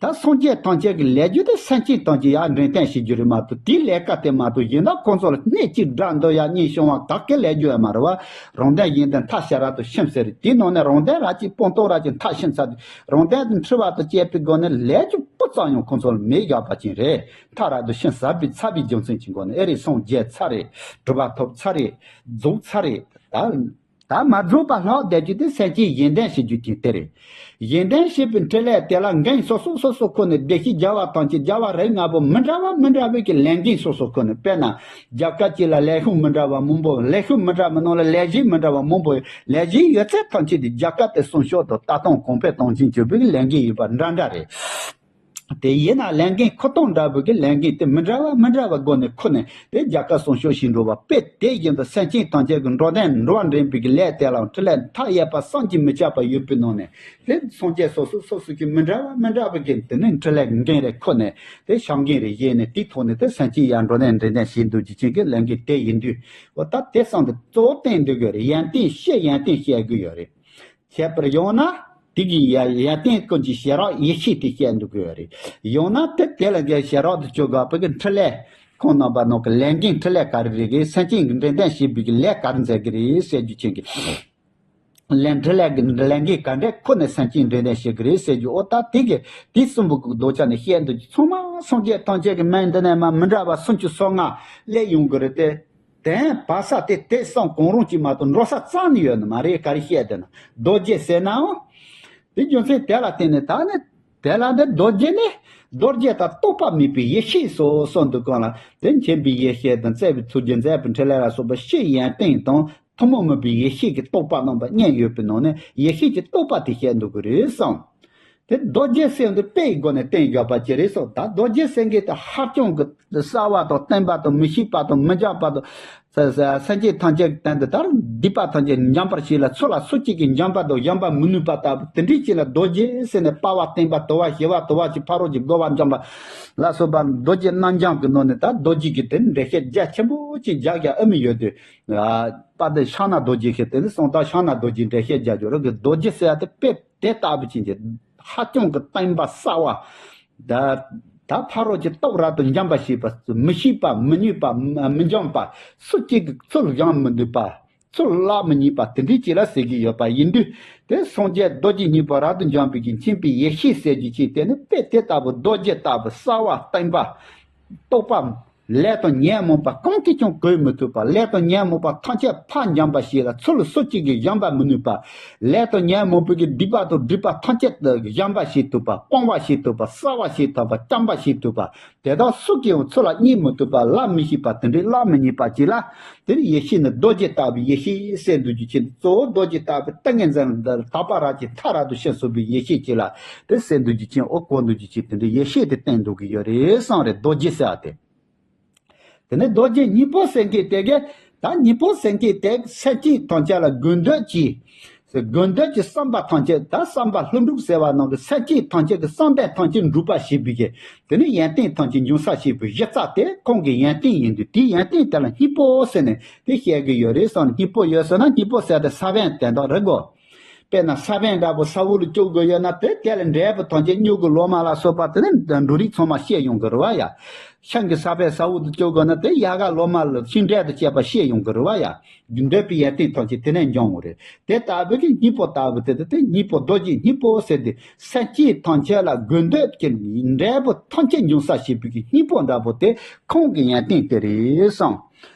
ད་སངས་རྒྱས་ཐམས་ཅད་ཀྱི་ལས་རྒྱུ་དེ་སེམས་ཅན་ཐམས་ཅད་ཡར་འདྲེན་བསྟན་བྱེད་རྒྱུ་རེད་མ་གཏོགས་དེའི་ལས་ཀ་དེ་མ་གཏོགས་གཞན་དག་ཁོང་ཚོ་ལ་སྣེ་གཅིག་དགྲ་འདུལ་ཡ་གཉེན་སྐྱོང་བ་དག་གི་ལས་རྒྱུ་ཡང་མ་རེད་བ། རང་དོན་གཞན་དོན་མཐའ་ཞབས་ར་ཏུ་ཤེས་ཟེར་རེད། དེའི་ནང་ནས་རང་དོན་ར་གཅིག་སྤང་ཐོག་ར་གཅིག་མཐའ་ཤེས་ཚར་དུས་རང་དོན་དུ་འཁྲི་བ་དང་བཅས་པའི་སྒོ་ནས་ལས་རྒྱུ་སྤུ་ཙམ་ཡང་ཁོང་ཚོ་ལ་མེད་བཞག་པ་ཅན་རེད། མཐའ་ར་ཏུ་ཤེས་ཟབ་པའི་ཚ་བའི་རྒྱུ་མཚན་གྱི་སྒོ་ནས་ཨེ་རེད། སངས་རྒྱས་ཚར་རེད། གྲུབ་པ་ཐོབ་ཚར་རེད། རྫོགས་ཚར་རེད། ད། ད་མ་རྫོགས་པ་ལྷག་བསྡད་རྒྱུ་དེ་སེམས་ཅན་གཞན་དོན་བྱེད་རྒྱུ་དེ་དེ་རེད། གཞན་དོན་བྱེད་པའི་འཕྲིན་ལས་དེ་ལ་འགན་སོ་སོ་སོ་སོ་ཁུར་ནས་བདེ་སྐྱིད་རྒྱལ་བ་ཐམས་ཅད་རྒྱལ་བ་རིགས་ལྔ་པོ་མི་འདྲ་བ་མི་འདྲ་བའི་གི་ལས་འགན་སོ་སོ་ཁུར་ནས། དཔེར་ན། རྒྱལ་ཁབ་གཅིག་ལ་ལས་ཁུངས་མི་འདྲ་བ་མང་པོ། ལས་ཁུངས་མི་འདྲ་བའི་ནང་ལ་ལས་གཞི་མི་འདྲ་བ་མང་པོ་ཡོད། ལས་གཞི་ཡོད་ཚད་ཐམས་ཅད་དེ་རྒྱལ་ཁབ་དེ་སྲུང་སྐྱོབ་དང་ལྟ་སྟངས་གོང་འཕེལ་གཏོང་ཆེད་བྱེད་པའི་གི་ལས་འགན་ཡོད་པ་འདྲ་འདྲ་རེད། དེ་ཡིན་ན་ལས་འགན་ཁུར་སྟངས་འདྲ་བོ་གི་ལས་འགན་དེ་མི་འདྲ་བ་མི་འདྲ་བ་སྒོ་ནས་ཁུར་ནས་དེ་རྒྱལ་ཁབ་སྲུང་སྐྱོབ་བྱེད་འགྲོ་བ་དཔེ་དེ་བཞིན་དུ་སེམས་ཅན་ཐམས་ཅད་ཀྱི་འགྲོ་དོན་འགྲོ་བ་འདྲེན་པའི་གི་ལས་དེ་ལ་འཕྲིན་ལས་མཐའ་ཡས་པ་བསམ་གྱིས་མི་ཁྱབ་པ་ཡོད་པའི་ནང་ནས་དེ་སངས་རྒྱས་སོ་སོ་སོ་སོ་གི་མི་འདྲ་བ་མི་འདྲ་བ་གི་དེ་ནས་འཕྲིན་ལས་འགན་རེ་ཁུར་ནས་དེ་བྱ་འགན་རེ་བཞེས་ནས་དེའི་ཐོག་ནས་དེ་སེམས་ཅན་ཡར་འགྲོ་དོན་འདྲེན་དོན་བྱེད་འདོད་ཀྱི་ཅན་གྱི་ལས་འགན་དེ་ཡིན་དུས་འོ་ད་དེ་བསམ་དུ་གཙོ་བོ་བསྟན་འདོད་དགོས་རེད། ཡོན་ཏན་སྤྱི་ཡོན་ཏན་བཤད་དགོས་ཡོད་རེད། ཁྱད་པར་ཡང་ན། དེ་གི་ཡ་ཡ་རྟེན་ཀུན་གྱི་ཞལ་རག་ཡེ་ཤེས་དེ་བཤད་འདུག་གི་ཡོད་རེད། ཡང་ན་དེ་དེ་ལ་འགའི་ཞལ་རག་ཏུ་བཅུག་དགོས་པའི་གི་འཕྲིན་ལས། ཁོང་རྣམ་པ་ནང་གི་ལས་འགན་འཕྲིན་ལས་ག་རེ་རེད་གི་སེམས་ཅན་གྱི་འདྲེན་སྟངས་བྱེད་པའི་གི་ལས་ག་རེ་མཛད་གི་རེད་ཟེར་རྒྱུ་ཅན་གི། ལས་འཕྲིན་ལས་ཀྱི་ལས་འགན་ག་འདྲས་ཁུར་ནས་སེམས་ཅན་འདྲེན་སྟངས་བྱེད་གི་རེད་ཟེར་རྒྱུ་ཨོ་ད་དེ་གི་དེ་གསུམ་པོ་གི་ལྡོག་ཆ་ནས་བཤད་འདུག་གི་ཚང་མ་སངས་རྒྱས་ཐམས་ཅད་ཀྱི་མིང་འདི་ནས་མ་མི་འདྲ་བ་སུམ་ཅུ་སོ་ལྔ་སླེབས་ཡོང་གི་རེད་དེ། དེ་བར་ས་དེ་དེ་སང་གང་རུང་གཅིག་མ་གཏོགས་འགྲོ་ས་རྩ་ནས་ཡོད་ནི་མ་རེད། ག་རེ་བཤད་དེ་ན་རྡོ་རྗེ་ཟེར་ནའང་དེ་རྒྱུ་མཚན་དེ་ལ་བརྟེན་ནས་ད་ནི་དེ་ལ་འདི་རྡོ་རྗེ་ནི་རྡོ་རྗེ་དང་རྟོག་པ་མེད་པའི་ཡེ་ཤེས་སོ་སོ་འདུག་གང་ལ་དེ་མཁྱེན་པའི་ཡེ་ཤེས་དང་བརྩེ་བའི་ཐུགས་རྗེ་མཛད་པའི་འཕྲིན་ལས་ལ་སོགས་པ་སྤྱི་ཡོན་ཏན་དང་ཐུན་མོང་མིན་པའི་ཡེ་ཤེས་ཀྱི་རྟོག་པ་རྣམ་པ་གཉིས་ཡོད་པའི་ནང་ནས་ཡེ་ཤེས་ཀྱི་རྟོག་པ་དེ་བཤད་འདུག་གི་རེད་བསམ། དེ་རྡོ་རྗེ་སེམས་འདི་དཔེ་ཡི་སྒོ་ནས་བསྟན་ཡོད་པ་ཅི་རེད་སོགས་ད་རྡོ་རྗེ་སེམས་ཀྱི་དེ་ཧ་ཅང་གི་གསལ་བ་དང་བརྟན་པ་དང་མི་ཤིགས་པ་དང་མི་འཇམ་པ་དང་ས་ས་སེམས་ཅན་ཐམས་ཅད་ཀྱི་དོན་དུ་ལྟར་སྡིག་པ་ཐམས་ཅད་འཇོམས་པར་བྱེད་ལ་ཚུར་ལ་སུ་གཅིག་གིས་འཇོམས་པ་དང་གཞོམ་པ་མི་ནུས་པ་ལྟ་བུ་དེ་འདྲའི་ཅིག་ལ་རྡོ་རྗེ་ཟེར་ནས་དཔའ་བ་བརྟན་པ་དུལ་བ་ཞི་བ་དུལ་བ་ཅིག་ཕ་རོལ་གྱི་རྒོལ་བ་འཇོམས་པ་ལ་སོགས་པ་རྡོ་རྗེ་རྣམ་འཇོམས་ཀྱི་ནང་ནས་ད་རྡོ་རྗེ་གི་དེ་འགྲེལ་བཤད་རྒྱ་ཆེན་པོ་ཅིག་རྒྱག་རྒྱག་ཨ་མི་ཡོད་དུས་དཔལ་ལྡན་ཕྱག་ན་རྡོ་རྗེ་ཞེས་དེ་ནི་གསང་བདག་ཕྱག་ན་རྡོ་རྗེ་འགྲེལ་བཤད་རྒྱག་རྒྱུ་རེད་གི་རྡོ་རྗེ་ཟེར་ཡ་དེ་དཔེ། དེ་ལྟ་བུ་ཅན་གྱི་ཧ་ཅང་གི་བརྟན་པ་གསལ་བ། ད་ད་ཕ་རོལ་གྱི་སྟོབས་རབ་ཏུ་འཇོམས་པ་ཞེས་པ་མི་ཤིགས་པ་མི་ནུས་པ་མི་མི་འཇོམས་པ་སུ་གཅིག་གིས་ཚུར་བཞེངས་མི་ནུས་པ་ཚུར་བརླག་མི་ནུས་པ་དེ་འདྲའི་ཅིག་ལ་ཟེར་གྱི་ཡོད་པ་ཡིན་དུས་དེ་སངས་རྒྱས་རྡོ་རྗེ་སྙིང་པོ་རབ་ཏུ་འཇོམས་པའི་གི་མཁྱེན་པའི་ཡེ་ཤེས་ཟེར་རྒྱུ་ཅིག་དེ་ནི་དཔེ་དེ་ལྟ་བུ་རྡོ་རྗེ་ལྟ་བུ་གསལ་བ་བརྟན་པ། རྟོགས་པ། ལས་དང་ཉོན་མོངས་པ་གང་གིས་ཀྱང་གོས་མི་ཐུབ་པ། ལས་དང་ཉོན་མོངས་པ་ཐམས་ཅད་ཕར་འཇོམས་པ་ཞིག་ལ་ཚུར་སུ་གཅིག་གིས་གཞོམ་པ་མི་ནུས་པ། ལས་དང་ཉོན་མོངས་པའི་གི་སྡིག་པ་དང་སྒྲིབ་པ་ཐམས་ཅད་དུ་གཞོམ་པ་ཞིག་ཐུབ་པ། སྤང་བ་ཞིག་ཐུབ་པ། བསལ་བ་ཞིག་ཐུབ་པ། བཅོམ་པ་ཞིག་ཐུབ་པ། དེ་དག་སུ་གིས་ཡང་ཚུར་ལ་རྙེད་མི་ཐུབ་པ། བརླག་མི་ཤེས་པ་དེ་འདྲའི་བརླག་མི་ཉན་པ་ཅིག་ལ་དེར་ཡེ་ཤེས་ནི་རྡོ་རྗེ་ལྟ་བུའི་ཡེ་ཤེས་ཟེར་འདུག་རྒྱུ་ཆེན་གཙོ་བོ་རྡོ་རྗེ་ལྟ་བུའི་ཏིང་ངེ་འཛིན་དག་པ་རབ་ཀྱི་མཐའ་རབ་ཏུ་ཕྱིན་སོང་བའི་ཡེ་ཤེས་ཅིག་ལ་དེ་ཟེར་འདུག་རྒྱུ་ཆེན་ཨོ་གོ་འདུག་རྒྱུ་ཆེན་དེ་འདྲའི་ཡེ་ཤེས་དེ་བསྟན་འདུག་གི་ཡོད་རེད་གསུངས་རེད། རྡོ་རྗེ་ཟེར་བ་དེ། དེ་ནས་རྡོ་རྗེ་སྙིང་པོ་ཟེར་མཁན་དེ་གས་ད་སྙིང་པོ་ཟེར་མཁན་དེ་སེམས་ཅན་ཐམས་ཅད་ལ་དགོས་འདོད་ཀྱི། དགོས་འདོད་ཀྱི་བསམ་པ་ཐམས་ཅད་ད་བསམ་པ་ལྷུན་གྲུབ་ཟེར་བ་ནང་གི་སེམས་ཅན་ཐམས་ཅད་ཀྱི་བསམ་གཏན་ཐམས་ཅད་འགྲུབ་པ་བྱེད་པའི་གི། དེ་ནས་ཡོན་ཏན་ཐམས་ཅད་འབྱུང་ས་བྱེད་པའི་གཞི་རྩ་དེ་ཁོང་གི་ཡོན་ཏན་ཡིན་དུས་དེའི་ཡོན་ཏན་དེ་ལ་སྙིང་པོ་ཟེར་ནས་དེ་བཤད་གི་ཡོད་རེད་བསམ། སྙིང་པོ་ཡོད་ཟེར་ན་སྙིང་པོ་ཟེར་དེ་ས་བོན་དེ་འདྲ་རེད་གོ། དཔེར་ན་ས་བོན་འདྲ་པོ་ས་འོག་ལ་བཅུག་དགོས་ཡོད་ན་དེ་དེ་ལ་འབྲས་བུ་ཐམས་ཅད་སྨྱུ་གུ་ལོ་མ་ལ་སོགས་པ་དེ་ནི་འབྲུ་རིགས་ཚང་མ་སྐྱེ་ཡོང་གི་རེད་བ་ཡ། ཤིང་གི་ས་བོན་ས་འོག་ཏུ་བཅུག་དགོས་ན་དེ་ཡལ་ག་ལོ་མ་ལ་ཤིང་འབྲས་དང་བཅས་པ་སྐྱེ་ཡོང་གི་རེད་བ་ཡ། རྒྱུ་འབྲས་པའི་ཡོན་ཏན་ཐམས་ཅད་དེ་ནས་འབྱུང་བ་རེད། དེ་ལྟ་བུ་གི་སྙིང་པོ་ལྟ་བུ་དེ་དེ་དེ་སྙིང་པོ་རྡོ་རྗེ་སྙིང་པོ་ཟེར་ཏེ་སེམས་ཅན་ཐམས་ཅད་ལ་དགོས་འདོད་ཀྱི་འབྲས་བུ་ཐམས་ཅད་འབྱུང་ས་བྱེད་པའི་གི་སྙིང་པོ་འདྲ་པོ་དེ་ཁོང་གི་ཡོན་ཏན་དེ་རེད་བསམ།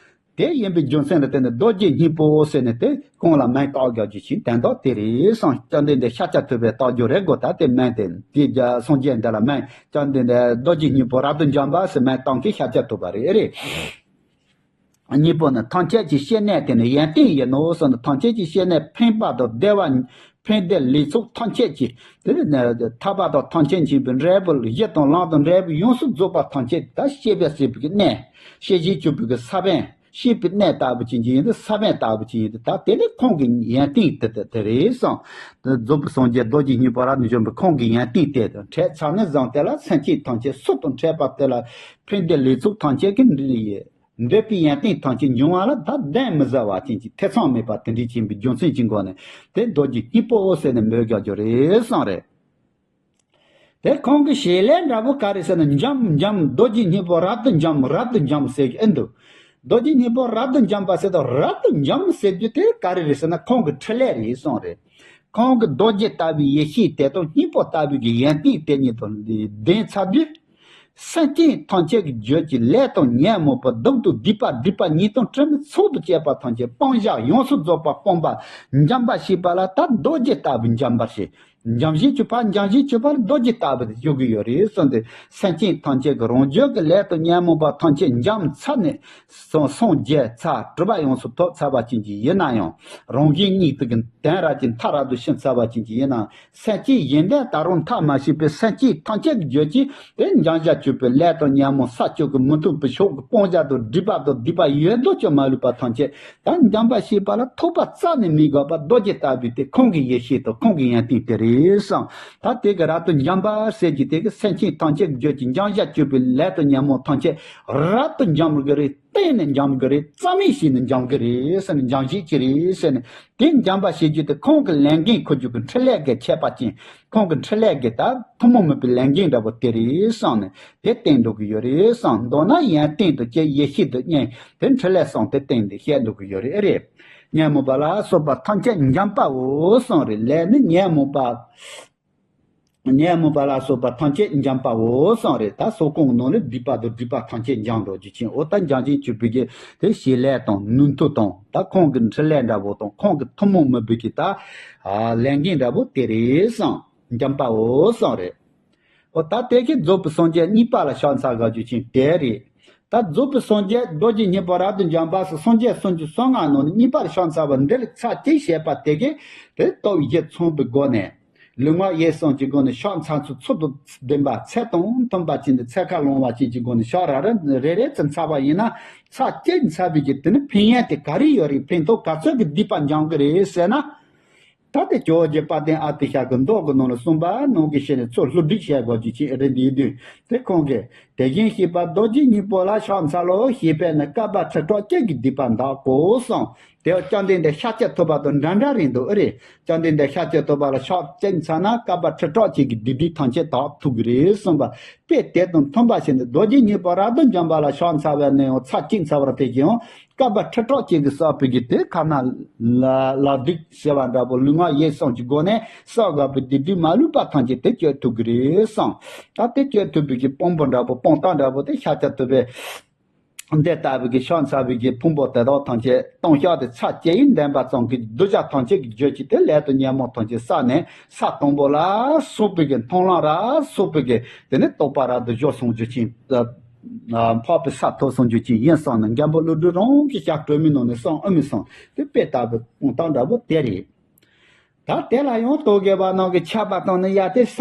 དེ་ཡིན་པའི་རྒྱུ་མཚན་ལ་བརྟེན་ནས་རྡོ་རྗེ་སྙིང་པོ་ཟེར་ནས་དེ་ཁོང་ལ་མིང་བཏགས་རྒྱག་རྒྱུ་ཞིག་དོན་དག་དེ་རེད་བསམ། བཅོམ་ལྡན་འདས་ཤཱཀྱ་ཐུབ་པས་བཏགས་རྒྱུ་རེད་གོ། ད་དེ་མིང་དེ་དེ་རྒྱ་སངས་རྒྱས་འདི་ལ་མིང་བཅོམ་ལྡན་འདས་རྡོ་རྗེ་སྙིང་པོ་རབ་ཏུ་འཇོམས་པ་ཟེར་མིང་བཏགས་མཁན་ཤཱཀྱ་ཐུབ་པ་རེད་ཨེ་རེད། སྙིང་པོ་ནི་ཐམས་ཅད་ཀྱི་སྐྱེ་གནས་དེ་ནི་ཡོན་ཏན་ཡིན་ནོ་ཟེར་ནས་ཐམས་ཅད་ཀྱི་སྐྱེ་གནས་འཕེན་པ་དང་བདེ་བ། འཕེན་བདེ་ལས་ཚོགས་ཐམས་ཅད་ཀྱི་དེ་ནི་ཐར་པ་དང་ཐམས་ཅད་མཁྱེན་པའི་འབྲས་བུ་གཞི་དང་ལམ་དང་འབྲས་བུ་ཡོངས་སུ་རྫོགས་པ་ཐམས་ཅད་ད་སྐྱེ་བའི་སྲིད་པའི་གནས། སྐྱེ་བཞིན་གྱུར་པའི་གི་ས་བོན། སྐྱེས་པའི་གནས་ལྟ་བུ་ཅན་གྱི་ཡིན་ཏེ་ས་བོན་ལྟ་བུ་ཅན་ཡིན་ཏེ་ད་དེ་ནི་ཁོང་གི་ཡོན་ཏན་དེ་དེ་དེ་རེད་གསུངས། རྫོགས་པའི་སངས་རྒྱས་རྡོ་རྗེ་སྙིང་པོ་རབ་ཏུ་འཇོམས་པའི་ཁོང་གི་ཡོན་ཏན་དེ་དང་འཕྲད་ཚར་ནས་བཟུང་དེ་ལ་སེམས་ཅན་ཐམས་ཅད་སུ་དང་འཕྲད་པ་དེ་ལ་འཕེན་བདེ་ལས་ཚོགས་ཐམས་ཅད་ཀྱི་འབྲས་ འདོད་པའི་ཡོན་ཏན་ཐམས་ཅད་འབྱུང་བ་ལ་ད་གདན་མི་ཟ་བ་ཅན་གྱི་ཐེ་ཚོམ་མེད་པ་དེ་འདྲའི་ཆེན་པོའི་རྒྱུ་མཚན་གྱི་སྒོ་ནས་དེ་རྡོ་རྗེ་སྙིང་པོ་ཟེར་ནས་འབོད་རྒྱག་རྒྱུ་རེད་གསུངས་རེད། དེ་ཁོང་གི་བྱེད་ལས་འདྲ་པོ་ག་རེ་ཟེར་ན་འཇམ་འཇམ་རྡོ་རྗེ་སྙིང་པོ་རབ་ཏུ་འཇམ་རབ་ཏུ་འཇམ་ཟེར་གྱི་ཨེ་འདུག་རྡོ་རྗེ་སྙིང་པོ་རབ་ཏུ་འཇམ་པ་ཟེར་དང་རབ་ཏུ་འཇམ་ཟེར་རྒྱུ་དེ་ག་རེ་རེད་ཟེར་ན་ཁོང་གི་འཕྲིན་ལས་རེད་གསུངས་རེད། ཁོང་གི་རྡོ་རྗེ་ལྟ་བུའི་ཡེ་ཤེས་དེ་དང་སྙིང་པོ་ལྟ་བུའི་གི་ཡོན་ཏན་དེ་གཉིས་དང་ལྡན་ཚར་དུས། སེམས་ཅན་ཐམས་ཅད་ཀྱི་རྒྱུད་ཀྱི་ལས་དང་ཉོན་མོངས་པ་སྡུག་དང་སྡིག་པ་སྒྲིབ་པ་ཉེས་ལྟུང་དྲི་མའི་ཚོགས་དང་བཅས་པ་ཐམས་ཅད་སྤང་བྱ་ཡོངས་སུ་རྫོགས་པ་སྤངས་པ་འཇམ་པར་ཤེས་པ་ལ་ད་རྡོ་རྗེ་ལྟ་བུའི་འཇམ་པར་ཤེས། འཇམ་ཞིང་གྱུར་པ་འཇམ་ཞིང་གྱུར་པ་ལ་རྡོ་རྗེ་ལྟ་བུ་དེ་ཞུ་གི་ཡོད་རེད་གསུངས་ཏེ། སེམས་ཅན་ཐམས་ཅད་ཀྱི་རང་རྒྱུད་ཀྱི་ལས་དང་ཉོན་མོངས་པ་ཐམས་ཅད་འཇམ་ཚར་ནས་སངས་སངས་རྒྱས་ཚར་གྲུབ་པ་ཡོངས་སུ་ཐོབ་ཚར་བ་ཅན་གྱི་ཡིན་ན་ཡང་རང་གཞན་གཉིས་དེ་གི་དོན་རབ་ཀྱི་མཐའ་རབ་ཏུ་ཕྱིན་ཚར་བ་ཅན་གྱི་ཡིན་ན་སེམས་ཅན་གཞན་དོན་ད་རུང་མཐའ་མ་ཕྱིན་པའི་སེམས་ཅན་ཐམས་ཅད་ཀྱི་རྒྱུད་ཀྱི་དེ་འཇམ་བྱ་གྱུར་པའི་ལས་དང་ཉོན་མོངས་ས་བཅུ་གི་མི་མཐུན་པའི་ཕྱོགས་ཀྱི་སྤང་བྱ་དང་སྒྲིབ་པ་དང་སྡིག་པ་ཡོད་དོ་ཅོག་མ་ལུས་པ་ཐམས་ཅད་ད་འཇམ་པར་ཤེས་པ་ལ་ཐོགས་པ་རྩ་ནས་མི་དགོས་པ་རྡོ་རྗེ་ལྟ་བུའི་དེ་ཁོང་གི་ཡེ་ཤེས་དང་ཁོང་གི་ཡོན་ཏན་དེ་རེད་བསམ། ད་དེ་གི་རབ་ཏུ་འཇམ་པ་ཟེར་གྱི་དེ་གི་སེམས་ཅན་ཐམས་ཅད་ཀྱི་རྒྱུད་ཀྱི་འཇམ་བྱ་གྱུར་པའི་ལས་དང་ཉོན་མོངས་ཐམས་ཅད་རབ་ཏུ་འཇམ་གི་རེད། གཏན་ནས་འཇམ་གི་རེད། རྩ་མེད་བྱས་ནས་འཇམ་གི་རེད་ཟེར་ནས་འཇམ་ཞིག་ཅི་རེད་ཟེར་ནས་དེ་འཇམ་པ་བྱེད་རྒྱུ་དེ་ཁོང་གི་ལས་འགན་འཁུར་རྒྱུ་གི་འཕྲིན་ལས་ཀྱི་ཁྱད་པར་ཅན་ཁོང་གི་འཕྲིན་ལས་ཀྱི་ད་ཐུན་མོང་མིན་པའི་ལས་འགན་འདྲ་པོ་དེ་རེད་བསམ་ནས་དེ་བསྟན་འགྲོ་གི་ཡོད་རེད་བསམ། མདོར་ན་ཡོན་ཏན་དང་བཅས་ཡེ་ཤེས་དང་བསྙེན་དེ་འཕྲིན་ལས་གསུམ་དེ་བསྟན་ཏེ་བཤད་འགྲོ་གི་ཡོད་རེད། ཨེ་རེད། ཉོན་མོངས་པ་ལ་སོགས་པ་ཐམས་ཅད་འཇམ་པའོ་གསུངས་རེད། ལས་ནི་ཉོན་མོངས་པ། ཉོན་མོངས་པ་ལ་སོགས་པ་ཐམས་ཅད་འཇམ་པའོ་གསུངས་རེད། ད་སོགས་ཁོང་གི་ནང་ལ་སྡིག་པ་དང་སྒྲིབ་པ་ཐམས་ཅད་འཇམ་འགྲོ་རྒྱུ་ཅན། འོ་ད་འཇམ་ཞིང་གྱུར་པའི་གི་དེ་བྱེད་ལས་དང་ནུས་མཐུ་དང་ད་ཁོང་གི་འཕྲིན་ལས་འདྲ་པོ་དང་ཁོང་གི་ཐུན་མོང་མིན་པའི་གི་ད་ལས་འགན་འདྲ་པོ་དེ་རེད་བསམ། འཇམ་པའོ་གསུངས་རེད། འོ་ད་དེ་གི་རྫོགས་པའི་སངས་རྒྱས་གཉིས་པ་ལ་ཕྱག་འཚལ་དགོས་རྒྱུ་ཅན་དེ་རེད། ད་རྫོགས་པའི་སངས་རྒྱས་རྡོ་རྗེ་སྙིང་པོ་རབ་ཏུ་འཇམ་པ་སོགས་སངས་རྒྱས་སུམ་ཅུ་སོ་ལྔ་ནང་ནས་གཉིས་པར་ཕྱག་འཚལ་བ་འདི་ལ་ཚར་གཅིག་བྱས་པ་དེ་གིས་དེ་སྟོབས་བཞི་ཚང་བའི་སྒོ་ནས་ལུས་ངག་ཡིད་གསུམ་གྱི་སྒོ་ནས་ཕྱག་འཚལ་ཚུལ་ཚུལ་དང་ལྡན་པ་ཚད་དང་མཐུན་པ་ཅན་དུ་ཚད་ཁ་ལོངས་པ་ཅན་གྱི་སྒོ་ནས་ཕྱག་རེ་རེ་རེ་རེ་ཙམ་འཚལ་བ་ཡིན་ན་ཚར་གཅིག་འཚལ་བའི་གི་དེ་ནི་ཕན་ཡོན་དེ་ག་རེ་ཡོད་རེད། ཕན་ཐོགས་ག་ཚོད་ཀྱི་སྡིག་པ་འཇམ་གི་རེད་ཟེར་ན། ད་དེ་ཇོ་བོ་རྗེ་དཔལ་ལྡན་ཨ་ཏི་ཤ་གི་མདོ་གི་ནང་ལ་གསུངས་པ་ནང་གི་ཤེས་ནས་ཚུར་བསླུ་བྲིད་བྱས་དགོས་ཀྱི་ཅི་རེད་འདིའི་དུས་དེ་ཁོང་གིས་དེ་བཞིན་གཤེགས་པ་རྡོ་རྗེ་སྙིང་པོ་ལ་ཕྱག་འཚལ་ལོ། ཞེས་པས་ནི་བསྐལ་པ་ཁྲི་ཕྲག་གཅིག་གི་སྡིག་པ་འདག་གོ་གསུངས། དེ་བ་བཅོམ་ལྡན་འདས་ཤཱཀྱ་ཐུབ་པ་དང་འདྲ་འདྲ་རེད་འདུག་ཨེ་རེད། བཅོམ་ལྡན་འདས་ཤཱཀྱ་ཐུབ་པ་ལ་ཕྱག་གཅིག་འཚལ་ན་བསྐལ་པ་ཁྲི་ཕྲག་གཅིག་གི་སྡིག་སྒྲིབ་ཐམས་ཅད་དག་ཐུབ་ཀྱི་རེད་གསུངས་པ། དཔེ་དེ་དང་མཐུན་པ་བྱས་ནས་རྡོ་རྗེ་སྙིང་པོ་རབ་ཏུ་འཇམ་པ་ལ་ཕྱག་འཚལ་བས་ནི་ཡང་ཚར་གཅིག་འཚལ་བར་ཐལ་ཞིང་། བསྐལ་པ་ཁྲི་ཕྲག་གཅིག་གིས་བསགས་པའི་གི་དེ་ཁ་ན་ལ་ལ་སྡིག་ཟེར་བ་འདྲ་པོ་ལུས་ངག་ཡིད་གསུམ་གྱི་སྒོ་ནས་བསགས་དགོས་པའི་སྡིག་སྒྲིབ་མ་ལུས་པ་ཐམས་ཅད་དེ་གཅོད་ཐུབ་ཀྱི་རེད་གསུངས། ད་དེ་གཅོད་ཐུབ་པའི་གི་དཔང་པོ་འདྲ་པོ་དཔང་རྟགས་འདྲ་པོ་དེ་ཤཱཀྱ་ཐུབ་པས་འདི་ལྟ་བུའི་གི་ཕྱག་འཚལ་བའི་གི་ཕུང་པོ་དེ་དག་ཐམས་ཅད་ལྟུང་བཤགས་དེ་ཚར་གཅིག་ཡིན་ལྡན་པ་ཙམ་གྱིས་གདུལ་བྱ་ཐམས་ཅད་ཀྱི་རྒྱུད་ཀྱི་དེ་ལས་དང་ཉོན་མོངས་ཐམས་ཅད་བསགས་ནས་ས་དང་པོ་ལ་སོགས་པའི་གི་མཐོང་ལམ་ར་སོགས་པའི་གི་དེ་ནས་རྟོགས་པ་རབ་ཏུ་སྦྱོར་སོང་རྒྱུ་ཅན། འཕགས་པའི་ས་ཐོབ་སོང་རྒྱུ་ཅན་ཡིན་གསུངས་ནས་མགོན་པོ་ཀླུ་སྒྲུབ་རང་གི་ཞབས་དྲུང་མའི་ནང་ནས་གསུངས་ཨ་མི་གསུངས་དེ་དཔེ་ལྟ་བུའི་དཔང་རྟགས་འདྲ་པོ་དེ་རེད། ད་དེ་ལ་ཡང་རྟོག་གེ་བ་ནང་གི་ཆད་པ་བཏང་ནས་ཡ་དེ་ས་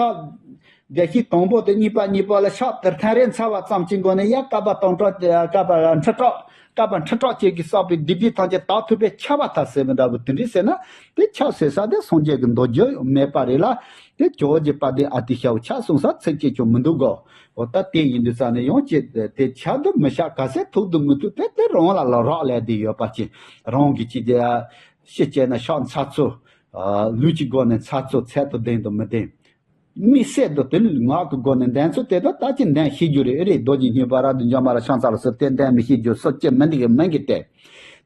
བདེ་སྐྱིད་དང་པོ་དེ་གཉིས་པ་གཉིས་པ་ལ་ཕྱག་དེར་ཐེངས་རེ་འཚལ་བ་ཙམ་གྱི་སྒོ་ནས་ཡ་བསྐལ་པ་སྟོང་ཕྲག་བསྐལ་པ་ཁྲི་ཕྲག་བསྐལ་པ་ཁྲི་ཕྲག་གཅིག་གིས་བསགས་པའི་སྡིག་སྒྲིབ་ཐམས་ཅད་དག་ཐུབ་པའི་ཆད་པ་ཐལ་ཟེར་བ་འདྲ་བོ་དེ་འདྲ་ཟེར་ན་དེ་ཆད་ཟེར་ས་དེ་སངས་རྒྱས་ཀྱི་མདོ་རྒྱུད་མེད་པ་རེད་ལ། དེ་ཇོ་བོ་རྗེ་དཔལ་ལྡན་ཨ་ཏི་ཤའི་ཆད་གསུངས་ས་ཚིག་གཅིག་ཀྱང་མི་འདུག་གོ། འོ་ད་དེ་ཡིན་དུས་ས་ནས་ཡང་ཅི་དེ་ཆད་དུ་མི་བྱ་ག་ཚད་ཐུབ་ཏུ་མི་ཐུབ་དེ་དེ་རང་ལ་ལ་རག་ལས་དེ་ཡོད་པ་ཅི་རང་གི་ཅི་དེ་ཤི་བྱས་ན་ཕྱག་འཚལ་ཚུལ། ལུས་ཀྱི་སྒོ་ནས་འཚལ་ཚུལ་ཚད་དུ་ལྡན་དང་མི་ལྡན། དམིགས་བསལ་དུ་དེ་ངག་གི་སྒོ་ནས་འདོན་ཚུལ་དེ་དག་ད་ཅི་འདོན་ཤེས་རྒྱུ་རེད། ཨེ་རེད། རྡོ་རྗེ་སྙིང་པོ་རབ་ཏུ་འཇམ་པ་ལ་ཕྱག་འཚལ་ལོ་ཟེར་དེ་འདོན་མི་ཤེས་རྒྱུ་སུ་ཅི་མི་འདི་གི་མིན་གི་སྟེ།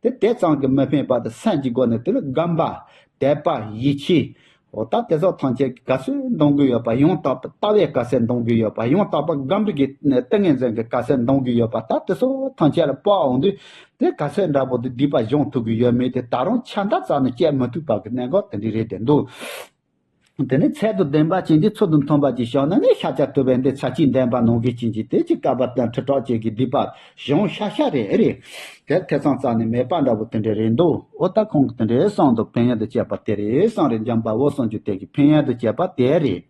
དེ་དེ་ཙམ་གྱིས་མི་ཕན་པ་དེ་སེམས་ཀྱི་སྒོ་ནས་དེ་ལ་སྒོམ་པ། དད་པ། ཡིད་ཆེས། འོ་ད་དེ་ཚོ་ཐམས་ཅད་ག་ཚོད་འདོན་གི་ཡོད་པ་ཡང་དག་པ་ལྟ་བས་ག་ཚད་འདོན་གི་ཡོད་པ་ཡང་དག་པ་སྒོམ་པའི་གི་ཏིང་ངེ་འཛིན་གྱིས་ག་ཚད་འདོན་གི་ཡོད་པ་ད་དེ་ཚོ་ཐམས་ཅད་ལ་དཔག་འོང་དུས་དེ་ག་ཚད་འདྲ་པོ་དེ་སྡིག་པ་སྦྱོང་ཐུབ་གི་ཡོད་མེད་དེ་ད་རུང་ཆད་མཐའ་རྩ་ནས་བཅད་མི་ཐུབ་པ་གི་གནད་འགག་དེ་འདྲ་རེད་དེ་འདུག་དེ་ནས་ཚད་དུ་ལྡན་པ་ཅན་གྱི་ཚུལ་དུ་མཐུན་པ་ཅིག་བྱུང་ན་ནི་ཤཱཀྱ་ཐུབ་པས་འདི་ཚར་གཅིག་འདོན་པ་ནང་བཞིན་ཅན་གྱི་དེ་ཅིག་བསྐལ་པ་དང་ཁྲི་ཕྲག་གཅིག་གི་སྡིག་པ་སྦྱོང་ཤ་ཤ་རེད། ཨེ་རེད། དེར་ཐེ་ཚོམ་རྩ་ནས་མེད་པ་འདྲ་པོ་དེ་འདྲ་རེད་འདུག་འོ་ད་ཁོང་གིས་དེ་འདྲའི་གསུངས་འདུག་ཕན་ཡོན་དུ་བྱས་པ་དེ་རེད་གསུངས་རེད། འཇམ་དཔལ་འོད་སྲུང་གི་དེ་གི་ཕན་ཡོན་དུ་བྱས་པ་དེ་རེད།